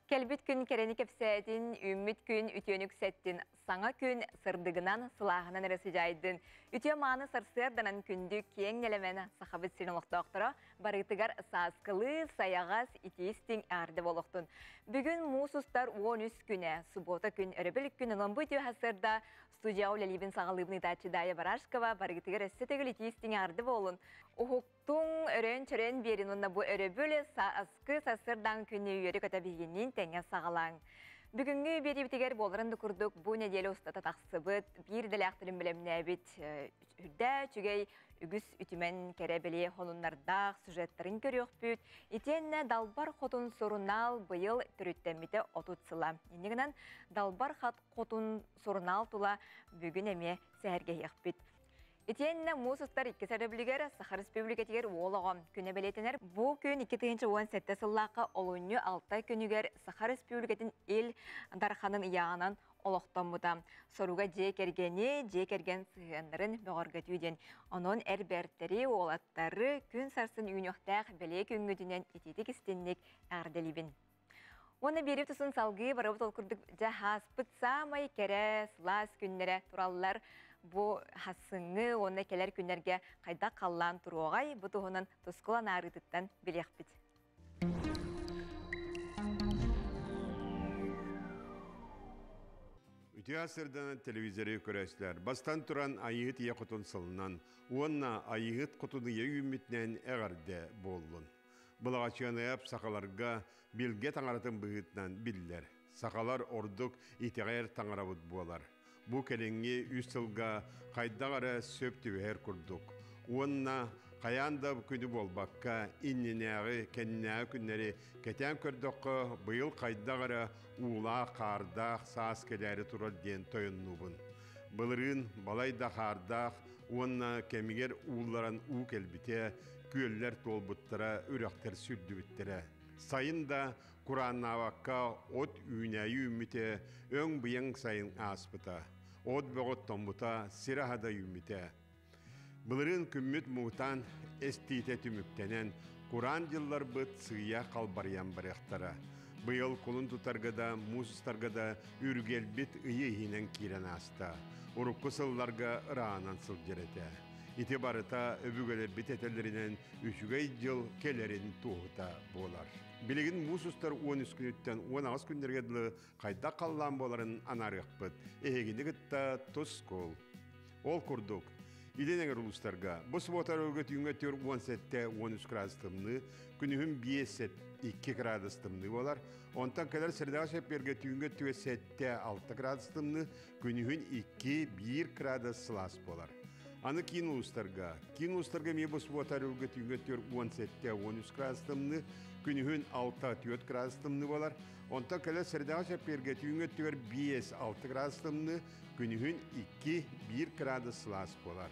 Кэлбит күн кэрэни кэпсээтин, үүммүт күн үтүөнү үксэттин, саҥа күн сырдыгынан, сылааһынан эрэ сыдьаайдын. Үтүө мааны сарсыарданан күндү киэҥ нэлэмэн Сахабыт сирин олохтоохторо барытыгар сааскылыы, сайаҕас, итии-истиҥ эҕэрдэ буолуохтун. Бүгүн муус устар 13 күнэ, суббота күн, өрөбүл күн онон бу үтүө сарсыарда студияҕа үлэлиибин саҕалыыбын ыытааччы Дая Барашкова барыгытыгар өссө төгүл итии-истиҥ эҕэрдэ буолун. Уһук Туҥ өрөөн-чөрөөн биэрин уонна бу өрөбүл сааскы сарсыардаҥ күнү үөрэ-көтө биһигинниин тэҥҥэ саҕалааҥ. Бүгүҥҥү биэриибитигэр буоларын да курдук бу нэдиэлэ устата тахсыбыт биир идэлээхтэрин бэлэмнээбит үрдээ үчүгэй үгүс үтүмэн кэрэ бэлиэ сонуннардаах сюжеттарын көрүөхпүт. Итиэннэ Далбар Хотун сурунаал быйыл төрүттэммитэ 30 сыла. Инньэ гынан Далбар Хотун сурунаал тула бүгүн эмиэ сэһэргэһиэхпит. Итиэннэ муус устар иккис өрөбүлүгэр Саха Республикатыгар уол оҕо күнэ бэлиэтэнэр. Бу күн 2017 сыллаахха олунньу 6 күнүгэр Саха Республикатын Ил Дарханын ыйааҕынан олохтоммута. Соруга дьиэ кэргэни, дьиэ кэргэн сыһыаннарын бөҕөргөтүү диэн. Онон эр бэртэри, уолаттары күн сарсын үүнүөхтээх бэлиэ күҥҥүтүнэн итиитик истинник эҕэрдэлиибин. Уонна биэрип тусын салгыы барыбыт ол курдук дьэ хааспыт саамай кэрэ, сылаас күннэрэ тураллар. Бу хассыҥҥы уонна кэлэр күннэргэ хайдах халлаан туруоҕай, бу туһунан тускул анаарыытыттан билиэхпит. Үтүө сырданан телевизоры көрөөччүлэр бастан туран Айыыһыт ийэ хотун сылынан уонна Айыыһыт хотун ыйа үүммүтүнэн эҕэрдэ буоллун. Былаҕачыаныйап сахаларга билгэ таҥаратын быһыытынан биллэр. Сахалар ордук итэҕэйэр таҥарабыт буолар. Бу кэлиҥҥи үс сылга хайдах эрэ сөп түбэһэр курдук. Уонна хайаан да күнү буолбакка, иннинээҕи, кэннинээҕи күннэри кэтээн көрдөххө, быйыл хайдах эрэ уулаах-хаардаах саас кэлээри турар диэн тойоннуубун. Былырыын балай да хаардаах уонна кэмигэр уулларан уу кэлбитэ, күөллэр туолбуттара, үрэхтэр сүрдүбүттэрэ. Сайын да курааннаабакка от үүнээйи үүммүтэ, өҥ-быйаҥ сайын ааспыта. От бөҕө оттоммута, сир аһа да үүммүтэ. Былырыын күммүт муҥутаан эстиитэ түмүктэнэн, кураан дьылларбыт сыыйа халбарыйан барыахтара. Быйыл кулун тутарга да, муус устарга да үргэлбит ыйы иһинэн киирэн ааста. Урукку сылларга ырааҕынан сылдьар этэ. Ити барыта өбүгэлэрбит этэллэринэн үчүгэй дьыл кэлэрин туоһута буолар. Билигин муус устар 13 күнүттэн 18 күннэргэ дылы хайдах халлаан буоларын анаарыахпыт. Эһигини кытта тускул. Ол курдук, Илин эҥэр улуустарга бу субуота өрөбүлгэ түүҥҥэ 47-13 градус тымныы, күнүһүн 5-2 градус тымныы буолар. Онтон кэлэр средаҕа чэппиэргэ түүҥҥэ 7-6 градус тымныы, күнүһүн 2-1 градус сылаас буолар. Аны киин улуустарга. Киин улуустарга эмиэ бу субуота өрөбүлгэ түүҥҥэ 47-13 градус тымныы, күнүһүн 6-4 градус тымныы буолар. Онтон кэлэр средаҕа чэппиэргэ түүҥҥэ өттүгэр 5-6 градус тымныы, күнүһүн 2-1 градус сылаас буолар.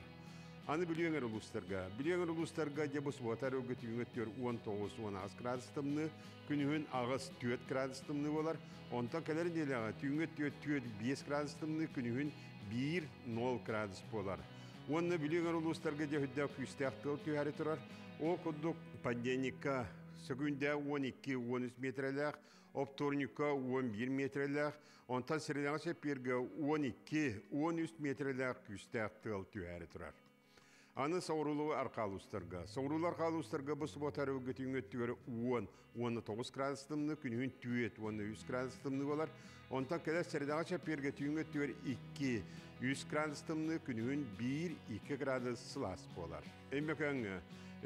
Аны Бүлүү эҥэр улуустарга. Бүлүү эҥэр улуустарга дьэ бу субуота өрөбүлгэ түүҥҥэ өттүгэр 19-18 градус тымныы, күнүһүн 8-4 градус тымныы буолар. Онтон кэлэр нэдиэлэҕэ түүҥҥэ өттүгэр 4-5 градус тымныы, күнүһүн 1-0 градус буолар. Уонна Бүлүү эҥэр улуустарга дьэ үрдээх күүстээх тыал түһээри турар. Ол курдук понедельникка сөкүүндэ 12-13 миэтэрэлээх, оптуорунньукка 11 миэтэрэлээх, Онтон сиринэҕэ чэппиэргэ 12, 13 миэтэрэлээх күүстээх тыал түһээри турар. Аны соҕуруулуу архаалуустарга. Соҕуруулуу архаалуустарга бу субуота өрөбүлгэ түүҥҥү өттүгэр 10 уонна 9 градус тымныы, күнүһүн 4 уонна 3 градус тымныы буолар. Онтон кэлэр сэрэдэҕэ чэппиэргэ түүҥҥү өттүгэр 2, 3 градус тымныы, күнүһүн 1, 2 градус сылаас буолар. Өймөкөөҥҥө.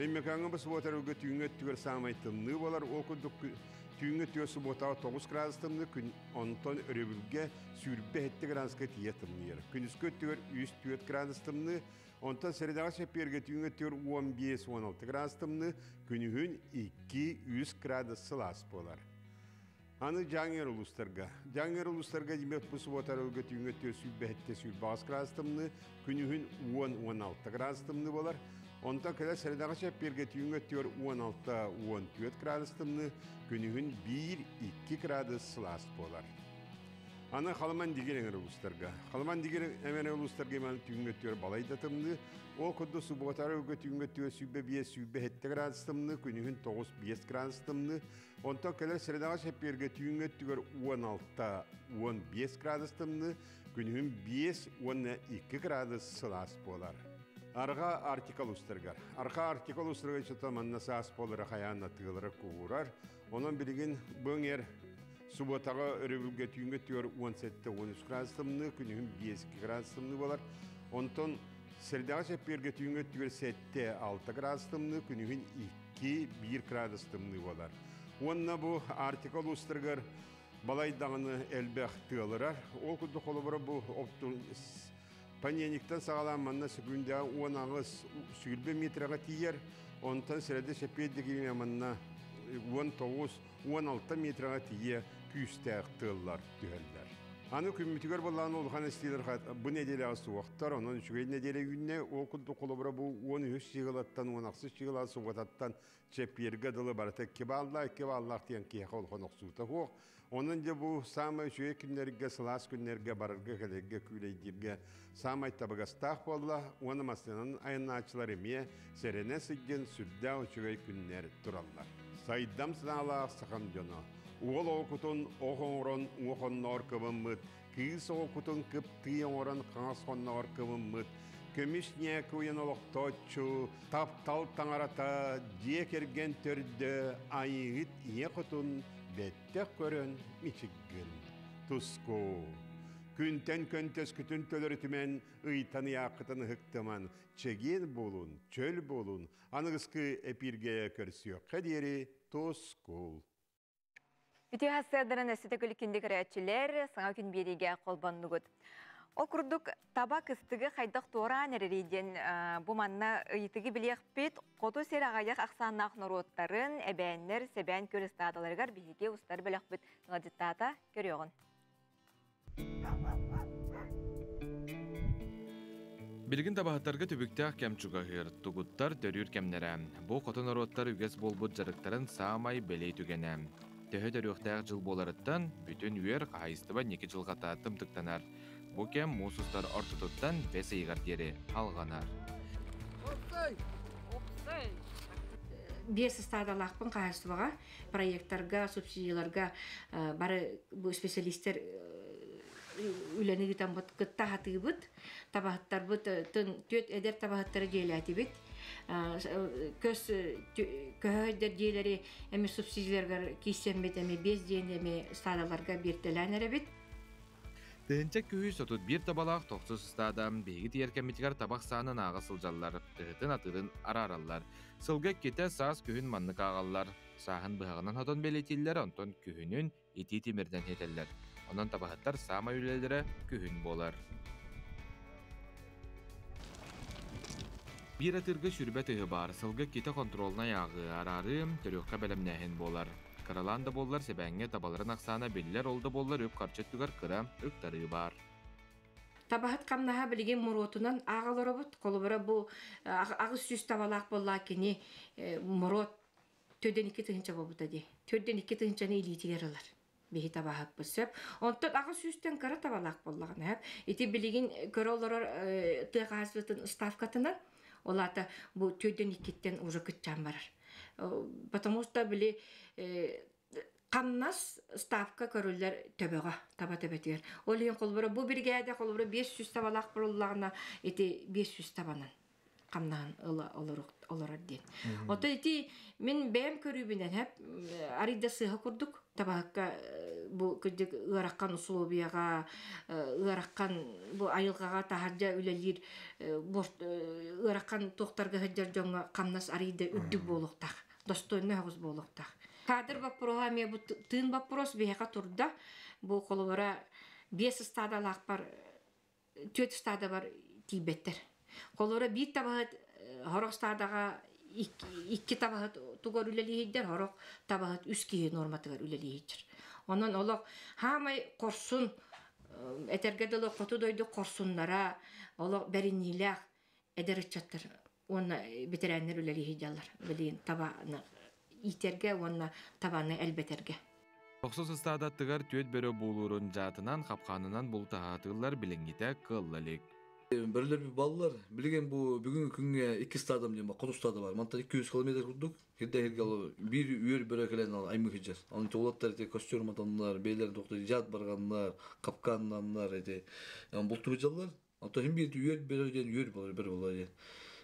Өймөкөөҥҥө бу субуота өрөбүлгэ түүҥҥү өттүгэр саамай тымныы буолар. Ол курдук Түүҥҥү түөрт субуотаҕа 9 градус тымныы күн, онтон өрөбүлгэ 27 градуска тиийэ тымныйар. Күнүскү өттүгэр 3-4 градус тымныы, онтон сэрэдэҕэ чэппиэргэ түүҥҥү өттүгэр 15-16 градус тымныы, күнүһүн 2-3 градус сылаас буолар. Аны Дьааҥы улуустарга. Дьааҥы улуустарга димет бу субуота өрөбүлгэ түүҥҥү өттүгэр 27-28 градус тымныы, күнүһүн 10-16 градус тымныы буолар. Онтон кэлэр сэрэдэҕэ чэппиэргэ түүҥҥү өттүгэр 16-14 градус тымныы, күнүһүн 1-2 градус сылаас буолар. Аны Халыман дигер эҥэр улуустарга. Халыман дигер эҥэр улуустарга иман түүҥҥэ өттүгэр балайда тымныы. Ол курдук субуотары өгө түүҥҥэ өттүгэр 25-27 градус тымныы, күнүһүн 9-5 градус тымныы. Онтон кэлэр средаҕа чэппиэргэ түүҥҥэ өттүгэр 16-15 градус тымныы, күнүһүн 5-2 градус сылаас буолар. Арҕаа Арктика улуустарыгар. Арҕаа Арктика улуустарыгар чото манна саас буолара хайаан тыалара куурар. Онон билигин бу субуотаҕа өрөбүлгэ түүҥҥэ өттүгэр 17-13 градус тымныы, күнүһүн 5 градус тымныы буолар. Онтон средаҕа чэппиэргэ түүҥҥэ өттүгэр 7-6 градус тымныы, күнүһүн 2-1 градус тымныы буолар. Уонна бу Арктика улуустарыгар балайдаҕаны элбэх тыалырар. Ол курдук холобура бу понедельниктан саҕалаан манна секунда 18 20 метрга тиийэр. Онтон среда чэппиэрдигине манна 19-16 метрга тиийэ күүстээх тыаллар түһэллэр. Аны күммүтүгэр боллаан улахан эстиилэр бу неделяҕа суохтар, онон үчүгэй неделя үүннэ, ол курдук холобура бу 13 чыгылаттан, 16 чыгыла субуотаттан чэппиэргэ дылы барыта 2 баллаах, 2 баллаах диэн киһиэхэ улахан охсуута суох. Онон дьэ бу саамай үчүгэй күннэргэ, сылаас күннэргэ барарга, кэлэргэ, күүлэйдииргэ саамай табыгастаах буолла. Уонна массыынанан айаннааччылар эмиэ сэрэнэ сылдьан сүрдээх үчүгэй күннэр тураллар. Сайдам санаалаах сахам дьоно. Уол оҕокутун ох оҥорон уох онноор кыбыммыт, кыыс оҕокутун кыптыы оҥорон хаҥас хонноҕор кыбыммыт, көмүс ньээки уйан олохтооччу, таптал таҥарата, дьиэ кэргэн төрдө, айыыһыт ийэ хотун бэттэх көрөн мичиггин. Туску. Күнтэн көнтөскүтүн төлөрүтүмэн, ыйтан ыйааххытын ыһыктыман, чэгиэн буолун, чөл буолун, аныгыскы эпииргэ көрсүөххэ диэри тускул. Үтүө сарсыарданан өссө төгүл күндү көрөөччүлэр, саҥа күн биэриигэ холбоннугут. Ол курдук таба кыстыгы хайдах туораан эрэрий диэн бу манна ыйытыгы билиэхпит. Хоту сир аҕыйах ахсааннаах норуоттарын, эбээннэр, сэбээн күөл ыстаадаларыгар биһиги устар бөлөхпүт ыалдьыттаата көрүөҕүн. Билигин табаһыттарга түбүктээх кэм чугаһыыр, тугуттар төрүүр кэмнэрэ. Бу хоту норуоттар үгэс буолбут дьарыктарын саамай бэлиэ түгэнэ. Төһө төрүөхтээх дьыл буоларыттан бүтүн үөр хаһаайыстыба ньики дьылҕата тымтыктанар. Бу кэм муус устар ортотуттан бэс ыйыгар диэри алҕанар. 5 ыстаадалаахпын хаһаайыстыбаҕа, проекттарга, субсидияларга бары бу специалистер үлэни ыытаммыт кытта хатыыбыт, табаһыттарбыт түөт эдэр табаһыттары дьиэлээтибит. Көс көһөйдөр дьиэлэри эми субсидияларгар кииссэммит эми 5 диэн эми ыстаадаларга биэртэлээн эрэбит. Тыһынча күһү 31 табалаах тохсус ыстаада биһиги тиийэр кэммитигэр табах саанын ааҕа сылдьаллар, тыһытын атыырын араараллар. Сылга иккитэ саас күһүн маннык ааҕаллар. Сааһын быһаҕынан хотон бэлиэтииллэр, онтон күһүнүн итии тимирдэн хитэллэр. Онон табаһыттар саамай үлэлэрэ күһүн буолар. Биир атыырга 20 тыһы баар, сылга иккитэ контролнай ааҕыы, араарыы, төрүөххэ бэлэмнээһин буолар. Кыралаан да буоллар сэбээҥҥэ табаларын ахсаана биллэр, ол да буоллар үп-харчы өттүгэр кыра ыктарыы баар. Табаһыт хамнаһа билигин муруотунан ааҕаларобут. Холобура бу 800 табалаах буоллаа кини муруот 4-2 тыһынча буолбута дии. 4-2 тыһынчаны илиитигэр ылар. Биһи табаһыппыт сөп. Онтон 800-тэн кыра табалаах буоллаҕына, ити билигин көрө олорор тыа хаһаайыстыбатын ставкатынан, ол аата бу 4-2-ттэн уже кытчаан барар. Потому что били хамнас ставка көрүллэр төбөҕө, таба төбөтүгэр. Ол иһин холобура бу биригээдэ холобура 500 табалаах буруллаҕына ити 500 табанан хамнаһын ыла олорор диэн. Ото ити мин бэйэм көрүүбүнэн хэп арыйда сыыһа курдук табаһыкка бу кырдьык ыараххан условияҕа, ыараххан бу айылҕаҕа таһырдьа үлэлиир ыараххан туохтарга сылдьар дьоҥҥо хамнас арыйда үрдүк буолуохтаах, достойный оҕус буолуохтаах. Кадр боппуруоһа эмиэ бу тыын боппуруос биһиэхэ турда. Бу холобура 5 ыстаадалаахпар 4 ыстаада бар тиийбэттэр. Холобура биир табаһыт хорох ыстаадаҕа 2 табаһыт тугар үлэлииһиддэр, хорох табаһыт 3 киһи норматыгар үлэлииһиддэр. Онон олох хаамай хорсун этэргэ дылы хоту дойду хорсуннара, олох бэриниилээх эдэр ыччаттар уонна ветераннар үлэлииһиддьаллар. Билигин табаны иитэргэ уонна табаны элбэтэргэ. Тохсус ыстаадаттыгар түөт бөрө буулуурун дьаатынан, хапхаанынан бултаһаатыыллар билиҥҥитэ кыалла илик. Бөрөлөр баллар. Билигин бу бүгүҥҥү күҥҥэ икки стадам диэн хоту стада бар. Мантан 200 километр курдук. Хирде хирге бир үөр бөрө кэлэн аймы хыджар. Аны туолаттар эти костюр матаннар, бейлер тохтой жат барганнар, капканнаннар эти булту хыджаллар. Ото хим бир үөр бөрө диэн үөр болар бөрө болар диэн.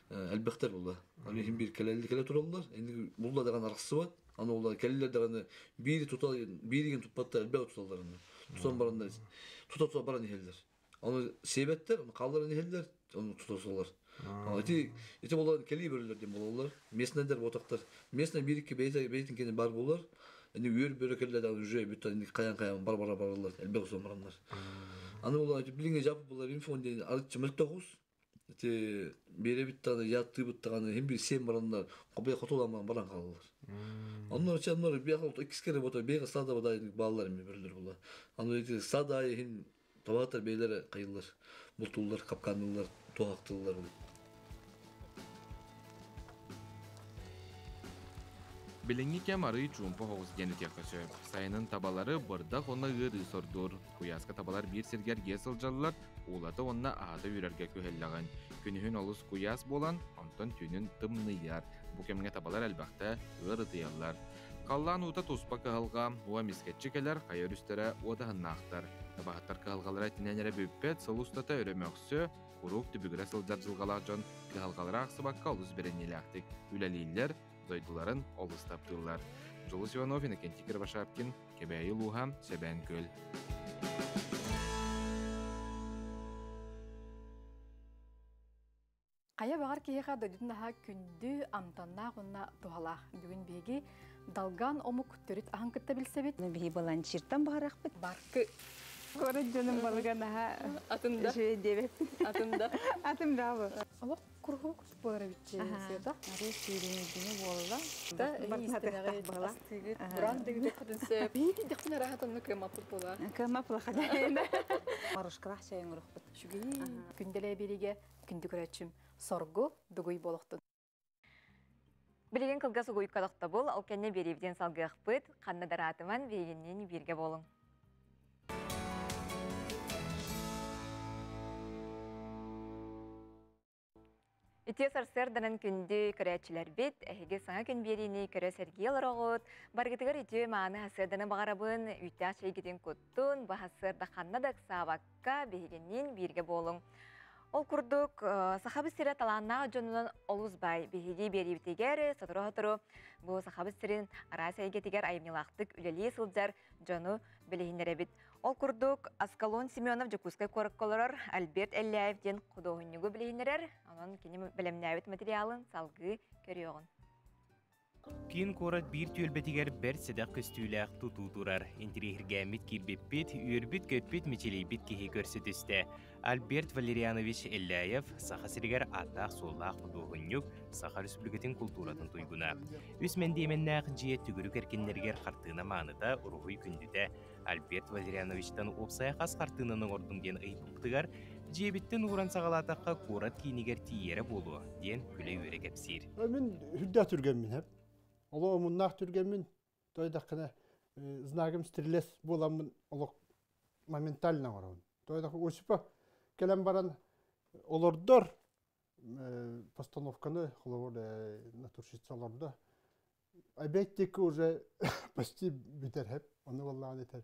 Элбэхтер була. Аны хим бир кэлэлли кэлэ тураллар. Энди булла даган арахсыбат. Аны олар кэллер даганы бири тутал бириген туппаттар элбэх туталлар аны. Тутан барандар. Тута тута баран иһэллэр. Аны себеттер, аны қалларан иһэллэр, аны тутасалар. Ити ити болар кэлии бөрөлөр диэн болалар. Местныйдар ботактар. Местный бир икки бейте бейтин кени бар болар. Эни үөр бөрө кэллер дагы уже бүт каян каян бар бара баралар. Элбэх усон бараннар. Аны олар билиңе жапы булар инфон диэн арыччы мөлтөгүс. Ити беребит таны яттыбыт таганы хим бир сен бараннар кобе котуламан баран калалар. Оннор чаннор бияка иккис кере бото бега сада бадай балалар эми бөрөлөр була. Аны ити сада хин табаатар бейлер кайылар, бултуллар, капканлылар, туактылар. Билиҥҥи кэм арыы чуумпу соҕус диэн этиэххэ сөп. Сайынын табалары бырдах уонна ыарыы сордуур. Куйааска табалар биир сиргэ эргийэ сылдьаллар, уулата уонна аһата үүрэргэ күһэллэҕин. Күнүһүн олус куйаас буолан, онтон түүнүн тымныйар. Бу кэмҥэ табалар элбэхтэ ыарытыйаллар. Халлаан уута туспа кыһалҕа, уо эмискэччи кэлэр, хайа өрүстэрэ уодаһыннаахтар. Табаһыттар кыһалҕалара итинэн эрэ бүппэт, сыл устата өрө мөхсө, куруук түбүгүрэ сылдьар дьылҕалаах дьон кыһалҕалара ахсыбакка олус бэриниилээхтик үлэлииллэр, дойдуларын олус таптыыллар. Дьулус Иванов, Иннокентий Кривошапкин, Кэбээйи улууһа, Сэбээн Күөл. Хайа баҕар киһиэхэ дойдутун аһа күндү, амтаннаах уонна туһалаах. Бүгүн биһиги Далган омук төрүт аһын кытта билсэбит. Биһи баланчиртан баһарахпыт. Баркы. Куорат дьонун балыга наһаа Атын да. үчүгэй диэбэппин. Атын да. Атын да бу. Олох курһук буолар эбитчи Света. Аре сүүрүнүдүнү буолла. Да, Бартына буола. астыгыт, буран дыгыт хотун сөп. Биһиги дихпин араһатанны кыамаппыт буола. Кыама плаха Марушкалах чайын урухпут. Үчүгэй. Күндэлэ бириге күндү көрөчүм. Соргу дугуй болохтун. Билигин кылгас угуйка тохтобул, ол кэннэ биэриибитин салгыахпыт, ханна дараатыман биһигинниин бииргэ буолуҥ. Үтүө сарсыарданан күндү көрөөччүлэрбит, эһиги саҥа күн биэриини көрө сэргии олороҕут. Баргытыгар үтүө мааны сарсыарданы баҕарабын, үүттээх чэйгитин куттун, бу сарсыарда ханна да ыксаабакка биһигинниин бииргэ буолуҥ. Ол курдук, Сахабыт сирэ талааннаах дьонунан олус баай. Биһиги биэриибитигэр сотору-сотору бу Сахабыт сирин араас эйгэтигэр айымньылаахтык үлэлии сылдьар дьону билиһиннэрэбит. Ол курдук, Аскалон Семенов Дьокуускай куоракка олорор Альберт Элляев диэн худуоһунньугу билиһиннэрэр. Онон кини бэлэмнээбит материалын салгыы көрүөҕүн. Киин куорат биир түөлбэтигэр бэрт сэдэх көстүүлээх тутуу турар. Интириэһиргээммит киирбиппит, үөрбүт-көппүт, мичилийбит киһи көрсө түстэ. Альберт Валерианович Элляев Саха сиригэр ааттаах-суоллаах худуоһунньук, Саха Республикатын култууратын туйгуна. Үс мэндиэмэннээх дьиэ түгүрүк эркиннэригэр хартыына мааныта, уруһуй күндүтэ. Альберт Валериановичтан уопсайа хас хартыынаны оҥордуҥ диэн ыйыппытыгар, дьиэбиттэн ууран саҕалаатахха куорат киинигэр тиийэрэ буолуо, диэн күлэ-үөрэ кэпсиир. Мин үрдээх түргэммин хэп. Оло омуннаах түргэммин тойдаххына знагым стрелец буоламмын олох моментально оҥоробун. Тойдах Осипа кэлэн баран олордор постановканы холобур натурщица олордо. Опять-таки уже почти бүтэр хэп. Ону валлаан этэр.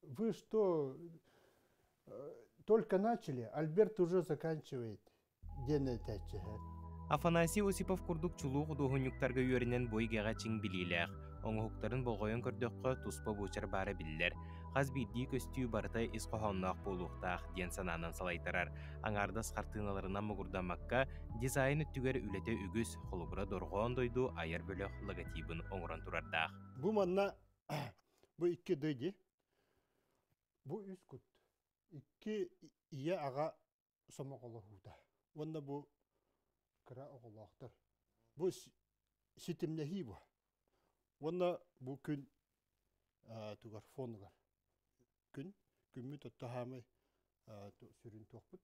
Вы что, только начали, Альберт уже заканчивает. Диэн этээччи хэп. Афанасий Осипов курдук чулуу худуоһунньуктарга үөрэнэн бу эйгэҕэ чиҥ билиилээх, оҥоһуктарын болҕойон көрдөххө туспа буочар баара биллэр. Хас биирдии көстүү барыта ис хоһоонноох буолуохтаах диэн санаанан салайтарар. Аҥаардас хартыыналарынан муҥурдаммакка, дизайн өттүгэр үлэтэ үгүс, холобура Дорҕоон дойду айар бөлөх логотибын оҥорон турардаах. Бу манна бу икки дыди, бу үс кут, икки ийэ аҕа сомоҕолоһуута. Уонна бу кыра оҕолоохтор. Бу ситимнэһии бу. Уонна бу күн тугар фонугар. Күн, күммүт отто хаамай сүрүн туохпут.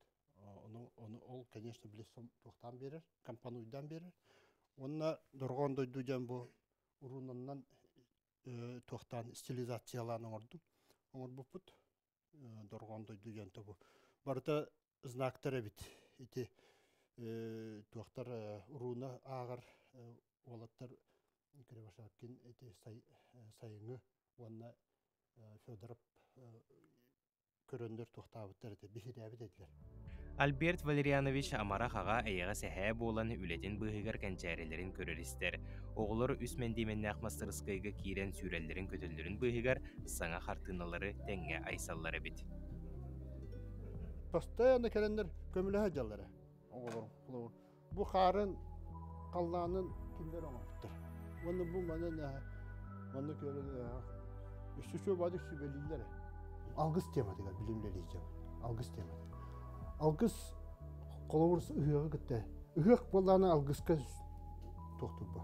Ону, ону ол, конечно, биле туохтаан берер, компануйдан берер. Уонна Дорҕоон дойду дьон бу урунаннан туохтаан стилизациялаан оҥордум. Оҥорбуппут. Дорҕоон дойду диэн тобу. Барыта знактар эбит. Ити туохтар руна ааҕар уолаттар Кривошапкин ити сайыҥҥы уонна Федоров көрөндөр туохтаабыттар этэ, биһирээбит этилэр. Альберт Валерианович амарах аҕа эйэҕэс эһээ буолан үлэтин быыһыгар кэнчээрилэрин көрөр-истэр. Оҕолор үс мэндиэмэннээх мастарыскыайга киирэн сүүрэллэрин-көтөллөрүн быыһыгар саҥа хартыыналары тэҥҥэ айсаллар эбит. Постоянно кэлэннэр көмөлөһө дьаллара оҕолорум. Бу хаарын халлаанын кинилэр оҥорбуттар. Уонна бу манан манна көрөн өссө бадык сүбэлииллэр. Алгыс тематыгар билим үлэлиир Алгыс тематыгар. Алгыс холобур ыһыаҕы кытта ыһыах буоллаана алгыска туохтурба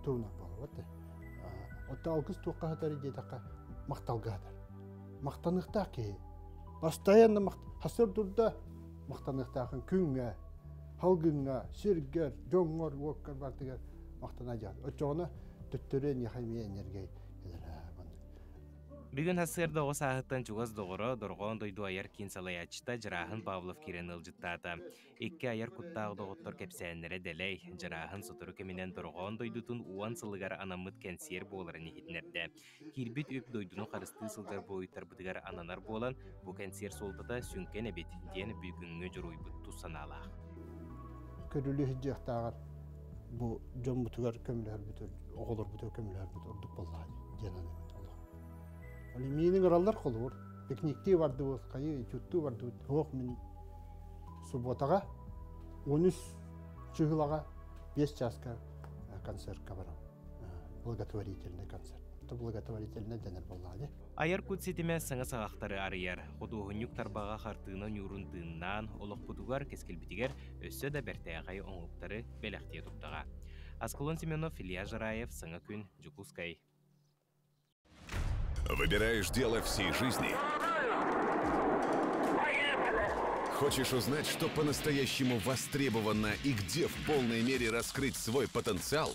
турунар буолабат. Отто алгыс туохха хатар диэтэххэ махталга хатар. Махтаныахтаах киһи. Постоянно хасыр турда махтаныахтаахын күҥҥэ, халгыҥҥа, сиргэр, дьоҥҥор, уоккар бартыгар махтана дьаат. Оччоҕуна төттөрү эниэхэ эмиэ энергия Бүгүн сарсыарда оҕо сааһыттан чугас доҕоро, Дорҕоон дойду айар киин салайааччыта Дьарааһын Павлов киирэн ыалдьыттаата. Икки айар куттаах доҕоттор кэпсээннэрэ дэлэй, Дьарааһын сотору кэминэн Дорҕоон дойдутун уон сылыгар анаммыт кэнсиэр буоларын иһитиннэрдэ. Киирбит үп дойдуну харыстыы сылдьар буойуттарбытыгар ананар буолан, бу кэнсиэр суолтата сүҥкэн эбит, диэн бүгүҥҥү дьоруойбут тус санаалаах. Көрүлүү сылдьыахтааҕар бу дьоммутугар көмөлөһөрбүт, оҕолорбутугар көмөлөһөрбүт ордук буоллаҕа диэн анаммыт олох. Ол миинин ыраллар холобур, пикниктии бардыбыт, хайыы этюдтуу бардыбыт, суох мин субботаҕа 13 чыһылаҕа 5 чааска концертка барам. Благотворительный концерт. Это благотворительный дэнэр буоллаҕа. Айар кут ситимэ саҥа саҕахтары арыйар. Худуоһунньук тарбаҕа хартыына ньуурун тыыннаан, олохпутугар, кэскилбитигэр өссө да бэртээхэй оҥоһуктары бэлэхтиэ турдаҕа. Аскалон Семенов, Илья Жараев, Саҥа күн, Дьокуускай. Выбираешь дело всей жизни? Хочешь узнать, что по-настоящему востребовано и где в полной мере раскрыть свой потенциал?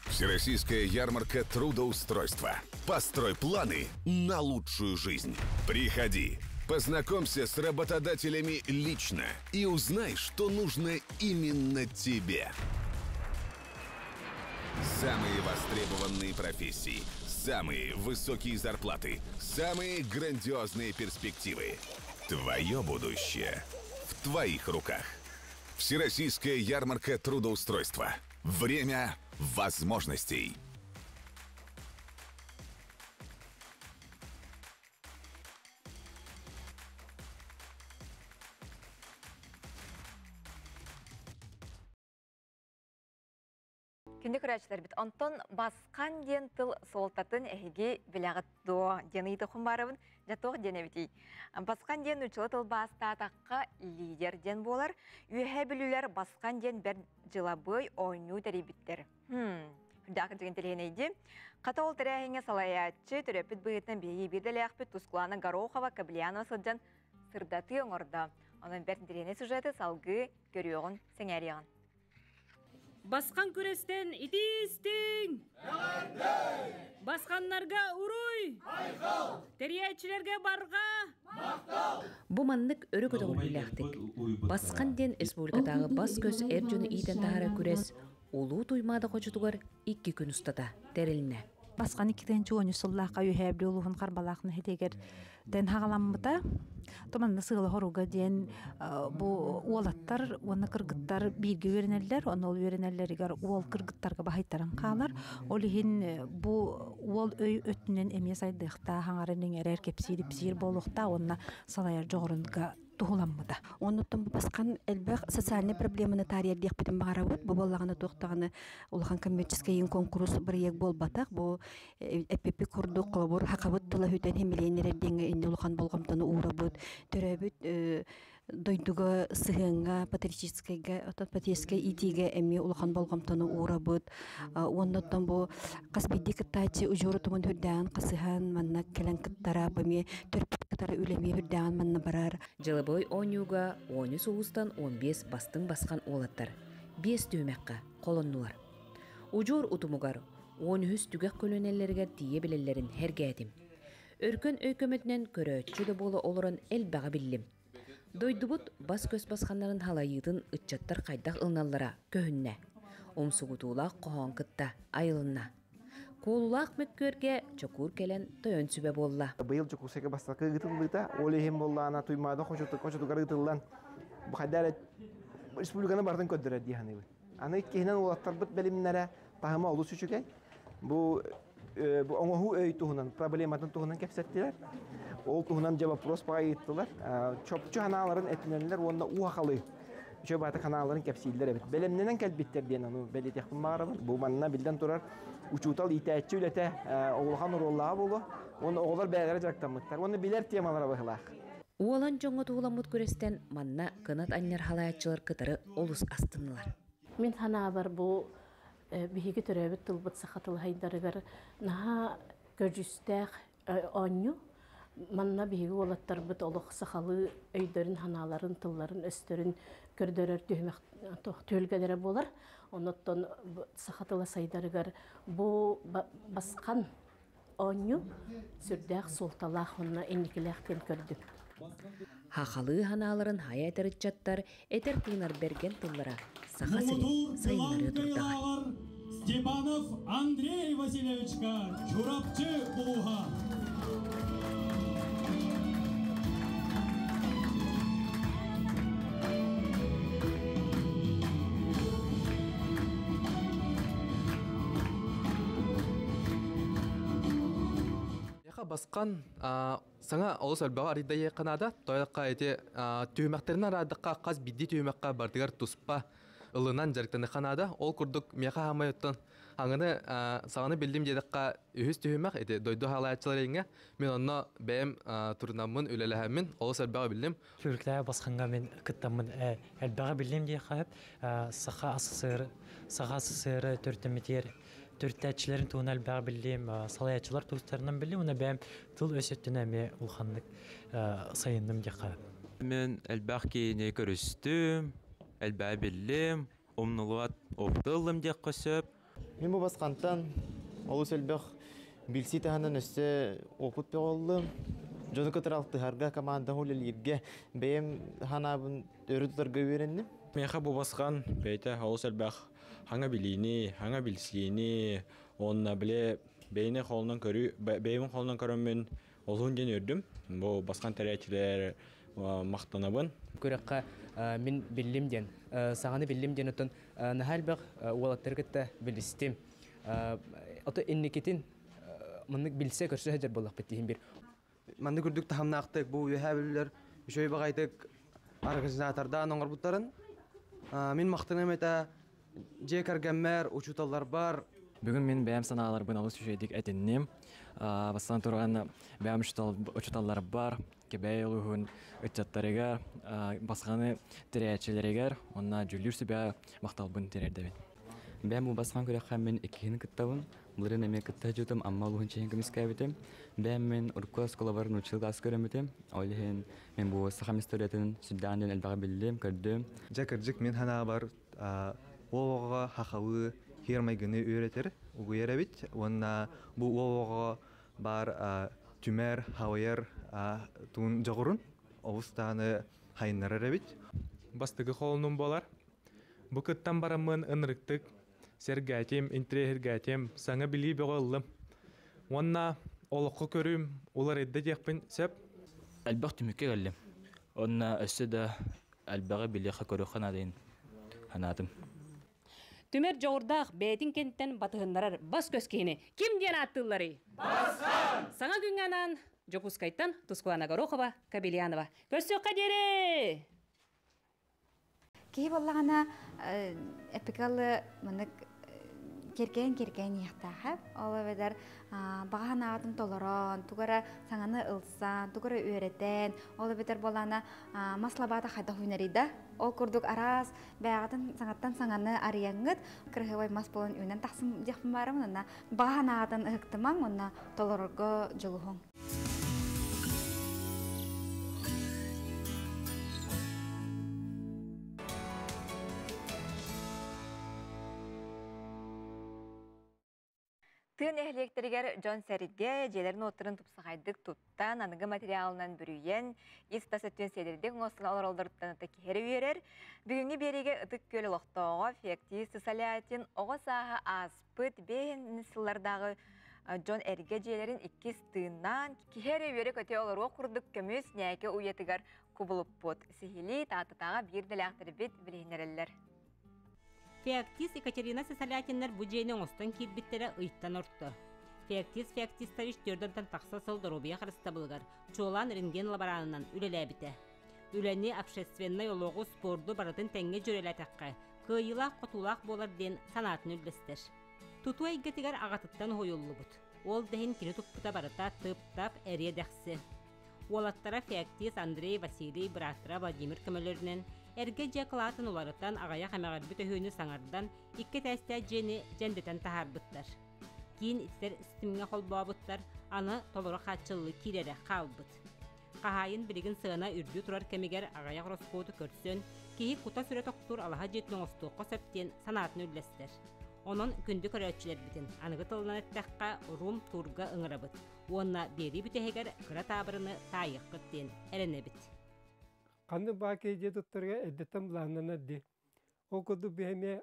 Всероссийская ярмарка трудоустройства. Построй планы на лучшую жизнь. Приходи, познакомься с работодателями лично и узнай, что нужно именно тебе. Самые востребованные профессии, самые высокие зарплаты, самые грандиозные перспективы. Твое будущее в твоих руках. Всероссийская ярмарка трудоустройства. Время возможностей. Күндү көрөөччүлэрбит, онтон басқан диэн тыл суолтатын эһиги билэҕит дуо диэн ыйытыахпын баарабын. Дьэ туох диэн эбитий? Басқан диэн нууччалыы тылбаастаатахха лидер диэн буолар. Үөһээ Бүлүүлэр басқан диэн бэрт дьылабыай оонньуу тэрийбиттэр. Хм, үрдээх кырдьыгын тэлиһинэйди. Хата ол тэрээһиҥҥэ салайааччы, төрөппүт быһыытынан биһиги биир дэлээхпит Тускулаана Горохова Каблянова сылдьан сырдатыы оҥордо. Онон бэрт интэриэһинэй сюжеты салгыы көрүөҕүн, сэҥээриэҕин. Басқан күрэстэн итиистиҥ! Басқаннарга уруй! Тэрийээччилэргэ барҕа! Бу маннык өрө көтөҕүллүүлээхтик Басхан диэн республикатааҕы бас-көс эр дьону иитэн таһаарар күрэс Улуу Туймаада хочотугар икки күн устата тэрилиннэ. Басхан 2013 сыллаахха Үөһээ Бүлүү улууһун Харбалаах нэһилиэгэр тэн хаҕаламмыта. Туманна сыала хоруга диэн бу уолаттар уонна кыргыттар бииргэ үөрэнэллэр. Онно ол үөрэнэллэригэр уол кыргыттарга баһыйтаран хаалар. Ол иһин бу уол өй өттүнэн эмиэ сайдыахтаах, аҥарын иҥэрэр, кэпсиир-ипсиир буолуохтаах уонна салайар дьоҕурунга туһуламмыта. Оннуттан бу басхан элбэх социальнай проблеманы таарыйар диэхпитин баҕарабыт. Бу буоллаҕына туох даҕаны улахан коммерческий конкурс бырайыак буолбатах. Бу эппиппит курдук холобур хакабыт тыла хүтэн химилиэн эрэр диэҥҥэ инни улахан болҕомтону уурабыт. Төрөөбүт дойдуга сыһыаҥҥа патриотическайга отон патриотическай иитиигэ эмиэ улахан болҕомтону уурабыт. Уонна оттон бу хас биирдии кыттааччы удьуору тумун хүрдээҕин хасыһан манна кэлэн кыттара бу эмиэ төрөппүт кытары үлэ эмиэ хүрдээҕин манна барар. Дьылабыай оонньууга 13 улуустан 15 бастыҥ басхан уолаттар биэс түһүмэххэ холоннулар. Удьуор утумугар 13 түгэх көлүөнэлэригэр тиийэ билэллэрин һэргээтим. Өркөн өй көмөтүнэн көрөөччү да буола олорон элбэҕи биллим. Дойдубут бас-көс басханнарын халайыытын ыччаттар хайдах ылыналлара көһүннэ. Умсугутуулаах хоһоон кытта айылынна. Куолулаах мөккүөргэ чокуур кэлэн тойон сүбэ буолла. Быйыл Дьокуускайга бастакы ыытыллыыта, ол иһин буоллаҕына Туймаада хочотугар ыытыллан, бу хайда эрэ республиканы барытын көрдөрөр дии саныыбын. Аны иккиһинэн уолаттарбыт бэлимнэрэ таһыма олус үчүгэй. Бу бу оҥоһуу өй туһунан, проблематын туһунан кэпсэттилэр. Ол туһунан дьэ вопрос баҕа ыыттылар. Чопчу ханааларын этинэллэр уонна уһахалы үчүгэй баата ханааларын кэпсииллэр эбит. Бэлэмнэнэн кэлбиттэр диэн ону бэлиэтиэхпин баҕарабын. Бу манна биллэн турар учуутал иитээччи үлэтэ улахан оруоллааҕа буолуо. Уонна оҕолор бэйэлэрэ дьарыктаммыттар. Уонна билэр темалара быһылаах. Уолан дьоҥҥо туһуламмыт күрэстэн манна кынат анньар халааччылар кытары олус астыннылар. Мин санаабар бу биһиги төрөөбүт тылбыт саха тылһайдарыгар наһаа көдьүүстээх оонньуу. Манна биһиги уолаттарбыт олох сахалыы өйдөрүн-санааларын, тылларын-өстөрүн көрдөрөр түһүмэх түһүлгэлэрэ буолар. Оннуттан саха тыла сайдарыгар бу басхан оонньуу сүрдээх суолталаах уонна инникилээх диэн көрдүм. Хахалыы ханааларын хайа этэр ыччаттар этэр тыынар бэргэн тыллара Саха сирин сайыннарыа турдаҕа. Степанов Андрей Васильевичка Чурапчы улууһа. Яха басқан саҥа олус элбэҕи арыйда наада. Тойокка ити түһүмэхтэрин араадыкка хас бидди түһүмэххэ бардыгар туспа ылынан дьарыктаныхха наада. Ол курдук миэхэ хаамай оттон аңыны саҥаны биллим диэтэххэ үһүс түһүмэх ити дойду хаалааччылар иҥҥэ мин онно бэйэм турунаммын үлэлэһэммин олус элбэҕи биллим. Сүрүктээх басханга мен кыттаммын элбэҕи биллим диэххэ Саха СССР Саха СССР төрүттэммитигэр төрүттээччилэрин туһунан элбэҕи биллим, салайааччылар тустарынан биллим, уонна бэйэм тыл өс өттүнэ эмиэ улаханнык сайынным диэххэ. Мен элбэх киһини көрүстүм, элбэҕи биллим, умнулубат ыллым диэххэ сөп. Мин бу басқантан олус элбэх билсии таһынан өссө опыт бөҕөллүм. Дьону кытары алтыһарга, командаҕа үлэлииргэ бэйэм ханаабын өрө тутарга үөрэнним. Миэхэ бу басқан бэйэтэ олус элбэх хаҥа билиини, хаҥа билсиини, уонна бile бэйэни холунан көрүү, бэйэбин холунан көрөммүн олуһун диэн үөрдүм. Бу басқан тэрээччилэр махтанабын. Күрэххэ мин биллим диэн, саҥаны биллим диэн оттон наһаа элбэх уолаттары кытта билистим. Ото инникитин маннык билсэ көрсө сылдьар буоллахпыт диһин бир. Маннык үрдүк таһымнаахтык бу үөһээ бүлүүлэр үчүгэй баҕайытык организатордаан оҥорбуттарын мин махтаныам этэ дьиэ кэргэммэр, учууталларбар. Бүгүн мин бэйэм санааларбын олус үчүгэйдик этинним. Бастатан туран бэйэм учууталларбар, Кэбээйи улууһун ыччаттарыгар, басханы тэрийээччилэригэр уонна дьүүллүүр сүбэ махталбын тириэрдэбин. Бэйэм бу басхан күрэххэ мин иккиһин кыттабын. Былырыын эмиэ кытта сылдьыбытым, Амма улууһун чиһин көмүскээбитим. Бэйэм мин урукку оскуолабар нууччалыы класс көрөммүтүм. Ол иһин мин бу сахам историятын сүрдээҕин диэн элбэҕи биллим, көрдүм. Дьэ кырдьык мин санаабар уол оҕоҕо хахалыы хиэр майгыны үөрэтэр, угуйар эбит уонна бу уол оҕоҕо баар түмэр, халыйар туун дьоҕурун олус даҕаны хайыннарар эбит. Бастакы холонум буолар. Бу кыттан бараммын ынырыктык сэргээтим, интириэһиргээтим, саҥа билии бөҕө ыллым. Уонна олоххо көрүүм уларыйда диэхпин сөп. Элбэх түмүккэ кэллим. Онно өссө да элбэҕи билиэххэ көрүөххэ наадайын санаатым. Түмэр дьоҕурдаах бэйэтин кэнниттэн батыһыннарар бас-көс киһини ким диэн ааттыылларый? Басхан! Саҥа күҥҥэ анаан Дьокуускайтан Тускулана Горохова, Кабельянова. Көрсүөххэ диэри! Киһи буоллаҕына эпикалы маннык киркээн-киркээн иһиэхтээхэ. Ол эбэтэр баҕа санаатын толорон, тугу эрэ саҥаны ылсан, тугу эрэ үөрэтэн, ол эбэтэр буоллаҕына мас лабаата хайдах үүнэрий да? Ол курдук араас бэйэҕитин саҥаттан саҥаны арыйаҥҥыт, кырыһыбай мас буолан үүнэн тахсым диэхпин баарымын уонна баҕа санаатын ыһыктымаҥ уонна толорорго дьулуһуҥ. Тыа нэһилиэктэригэр дьон-сэргэ дьиэлэрин уоттарын тупсаҕайдык туттан, аныгы материалынан бүрүйэн, ис-тас өттүн сиэдэрдик оҥостон олороллоруттан ытык киһи эрэ үөрэр. Бүгүҥҥү биэриигэ Ытык Күөл олохтооҕо Феоктист Сысолятин оҕо сааһа ааспыт 5 сыллардааҕы дьон эргэ дьиэлэрин иккис тыыннаан, киһи эрэ үөрэ-көтө олоруох курдук көмүс ньээкэ уйатыгар кубулуппут. Сиһилии Тааттатааҕы биир дэлээхтэрбит билиһиннэрэллэр. Феоктист Екатерина Сысолятиннар бу дьиэни оҥостон киирбиттэрэ ыйтан орто. Феоктист Феоктистович түөрдэнтэн тахса сыл доруобуйа харыстабылыгар, чуолаан рентген лаборанынан үлэлээбитэ. Үлэни, общественнай олоҕу, спорду барытын тэҥҥэ дьүөрэлээтэххэ, кыайыылаах-хотуулаах буолар диэн санаатын үллэстэр. Тутуу эйгэтигэр аҕатыттан уһуйуллубут. Ол да иһин кини туппута барыта тып-тап, эриэ-дэхси. Уолаттара Феоктист Андрей, Василий, бырааттара Владимир көмөлөрүнэн эргэ дьиэ кылаатын уларытан, аҕыйах эмэҕирбит өһүөнү саҥардан, икки этээстээх дьиэни дьэндэтэн таһаарбыттар. Киин ититэр ситимҥэ холбообуттар, аны толору хааччыллыы киирэрэ хаалбыт. Хаһаайын билигин сыана үрдүү турар кэмигэр аҕыйах ороскуоту көрсөн, киһи кута-сүрэ тохтуур алаһа дьиэтин оҥостуохха сөп диэн санаатын үллэстэр. Онон күндү көрөөччүлэрбитин аныгы тылынан эттэххэ, рум-турга ыҥырабыт уонна биэрии бүтэһигэр кыра таабырыны таайыаххыт диэн эрэнэбит. Ханнык баа киһи туттарга эрдэттэн былааннанар дии. Ол курдук биһи эмиэ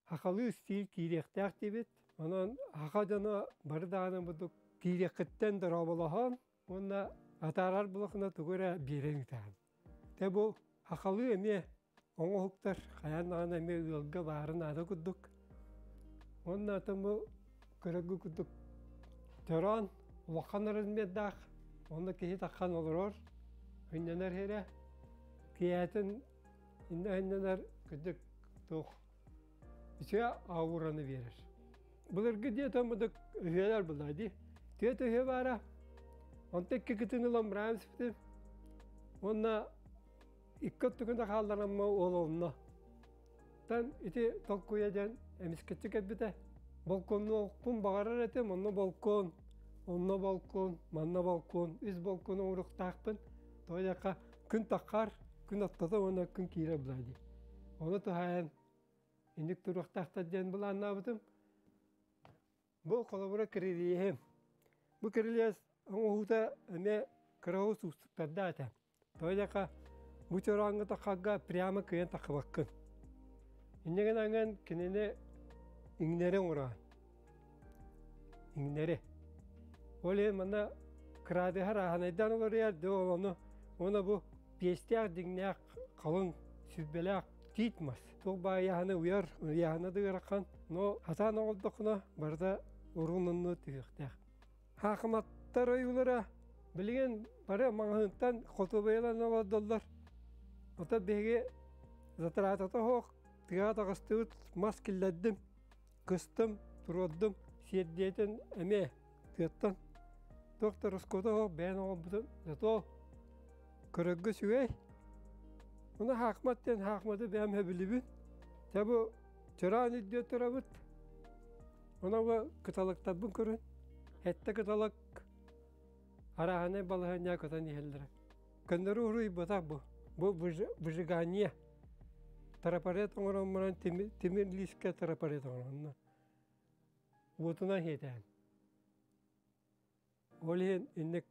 хахалыы стиль киириэхтээх диибит. Онон хаха дьоно бары даҕаны бурдук киириэххиттэн дорооболоһон уонна атаарар булахына тугу эрэ биэрэн ыытаҕын. Тэ бу хахалыы эмиэ оҥоһуктар хайаан даҕаны эмиэ ыалга баарын наада курдук. Уонна атын бу көрөргө курдук төрөөн улахан размердаах, онно киһи таххан олорор, хынньанар эрэ, киэһэтин иннэ хынньанар кырдьык туох үчүгэй аураны биэрэр. Былыргы диэтэн будук өһүөлэр булаа дии. Түөт өһүө баара. Онто икки кытын ылан быраан испитим. Уонна икки өттүгүн хаалларамма ол онно. Тан ити толкуйа диэн эмискэччи кэлбитэ. Балконнуохпун баҕарар этим, онно балкон, онно балкон, манна балкон, үс балкон оҥоруохтаахпын. Тоҕо диэххэ күн таххар, күн аттата уонна күн киирэр буолаа дии. Ону туһаайан инник туруохтаахтар диэн былааннаабытым. Бу холобура кирилиэһим. Бу кирилиэс оҥоһуута эмиэ кыра оҕус уустуктардаах этэ. Тоҕо диэххэ бу чорооҥҥо таххарга прямо кыайан таххыбаккын. Инньэ гынан кинини иҥнэри оҥороон. Иҥнэри. Ол иһин манна кыраадыһар ааһанайдаан олоруйар дьэ ол ону уонна бу пиэстээх дьиҥнээх халыҥ сүрбэлээх тиит мас. Туох баайаһаны уйар, ыйааһына да ыарахан, но хатаан оҥордоххуна барыта урун онно түһүөхтээх. Хаахыматтар ойуулара билигин бары маҕаһыынтан хотуобайалан олордоллор. Оттон биһиги затратата суох тыаҕа таҕыстыбыт, мас киллэрдим, кыстым, туруордум, сиэрдийэтин эмиэ тыаттан туох да ороскуота суох бэйэн оҥорбутум. Зато көрөргө үчүгэй. Ону хаахмат диэн хаахматы бэйэм сөбүлүүбүн. Дьэ бу чыраан үрдүө турабыт. Онон бу кыталыктарбын көрөн, сэттэ кыталык арааһынай балаһыанньаҕа көтөн иһэллэрэ. Көннөрү уруйбатах бу. Бу выжигание. Трафарет оҥорон баран тимир лиискэ трафарет оҥоронно. Уотунан хиэтээн. Ол иһин инник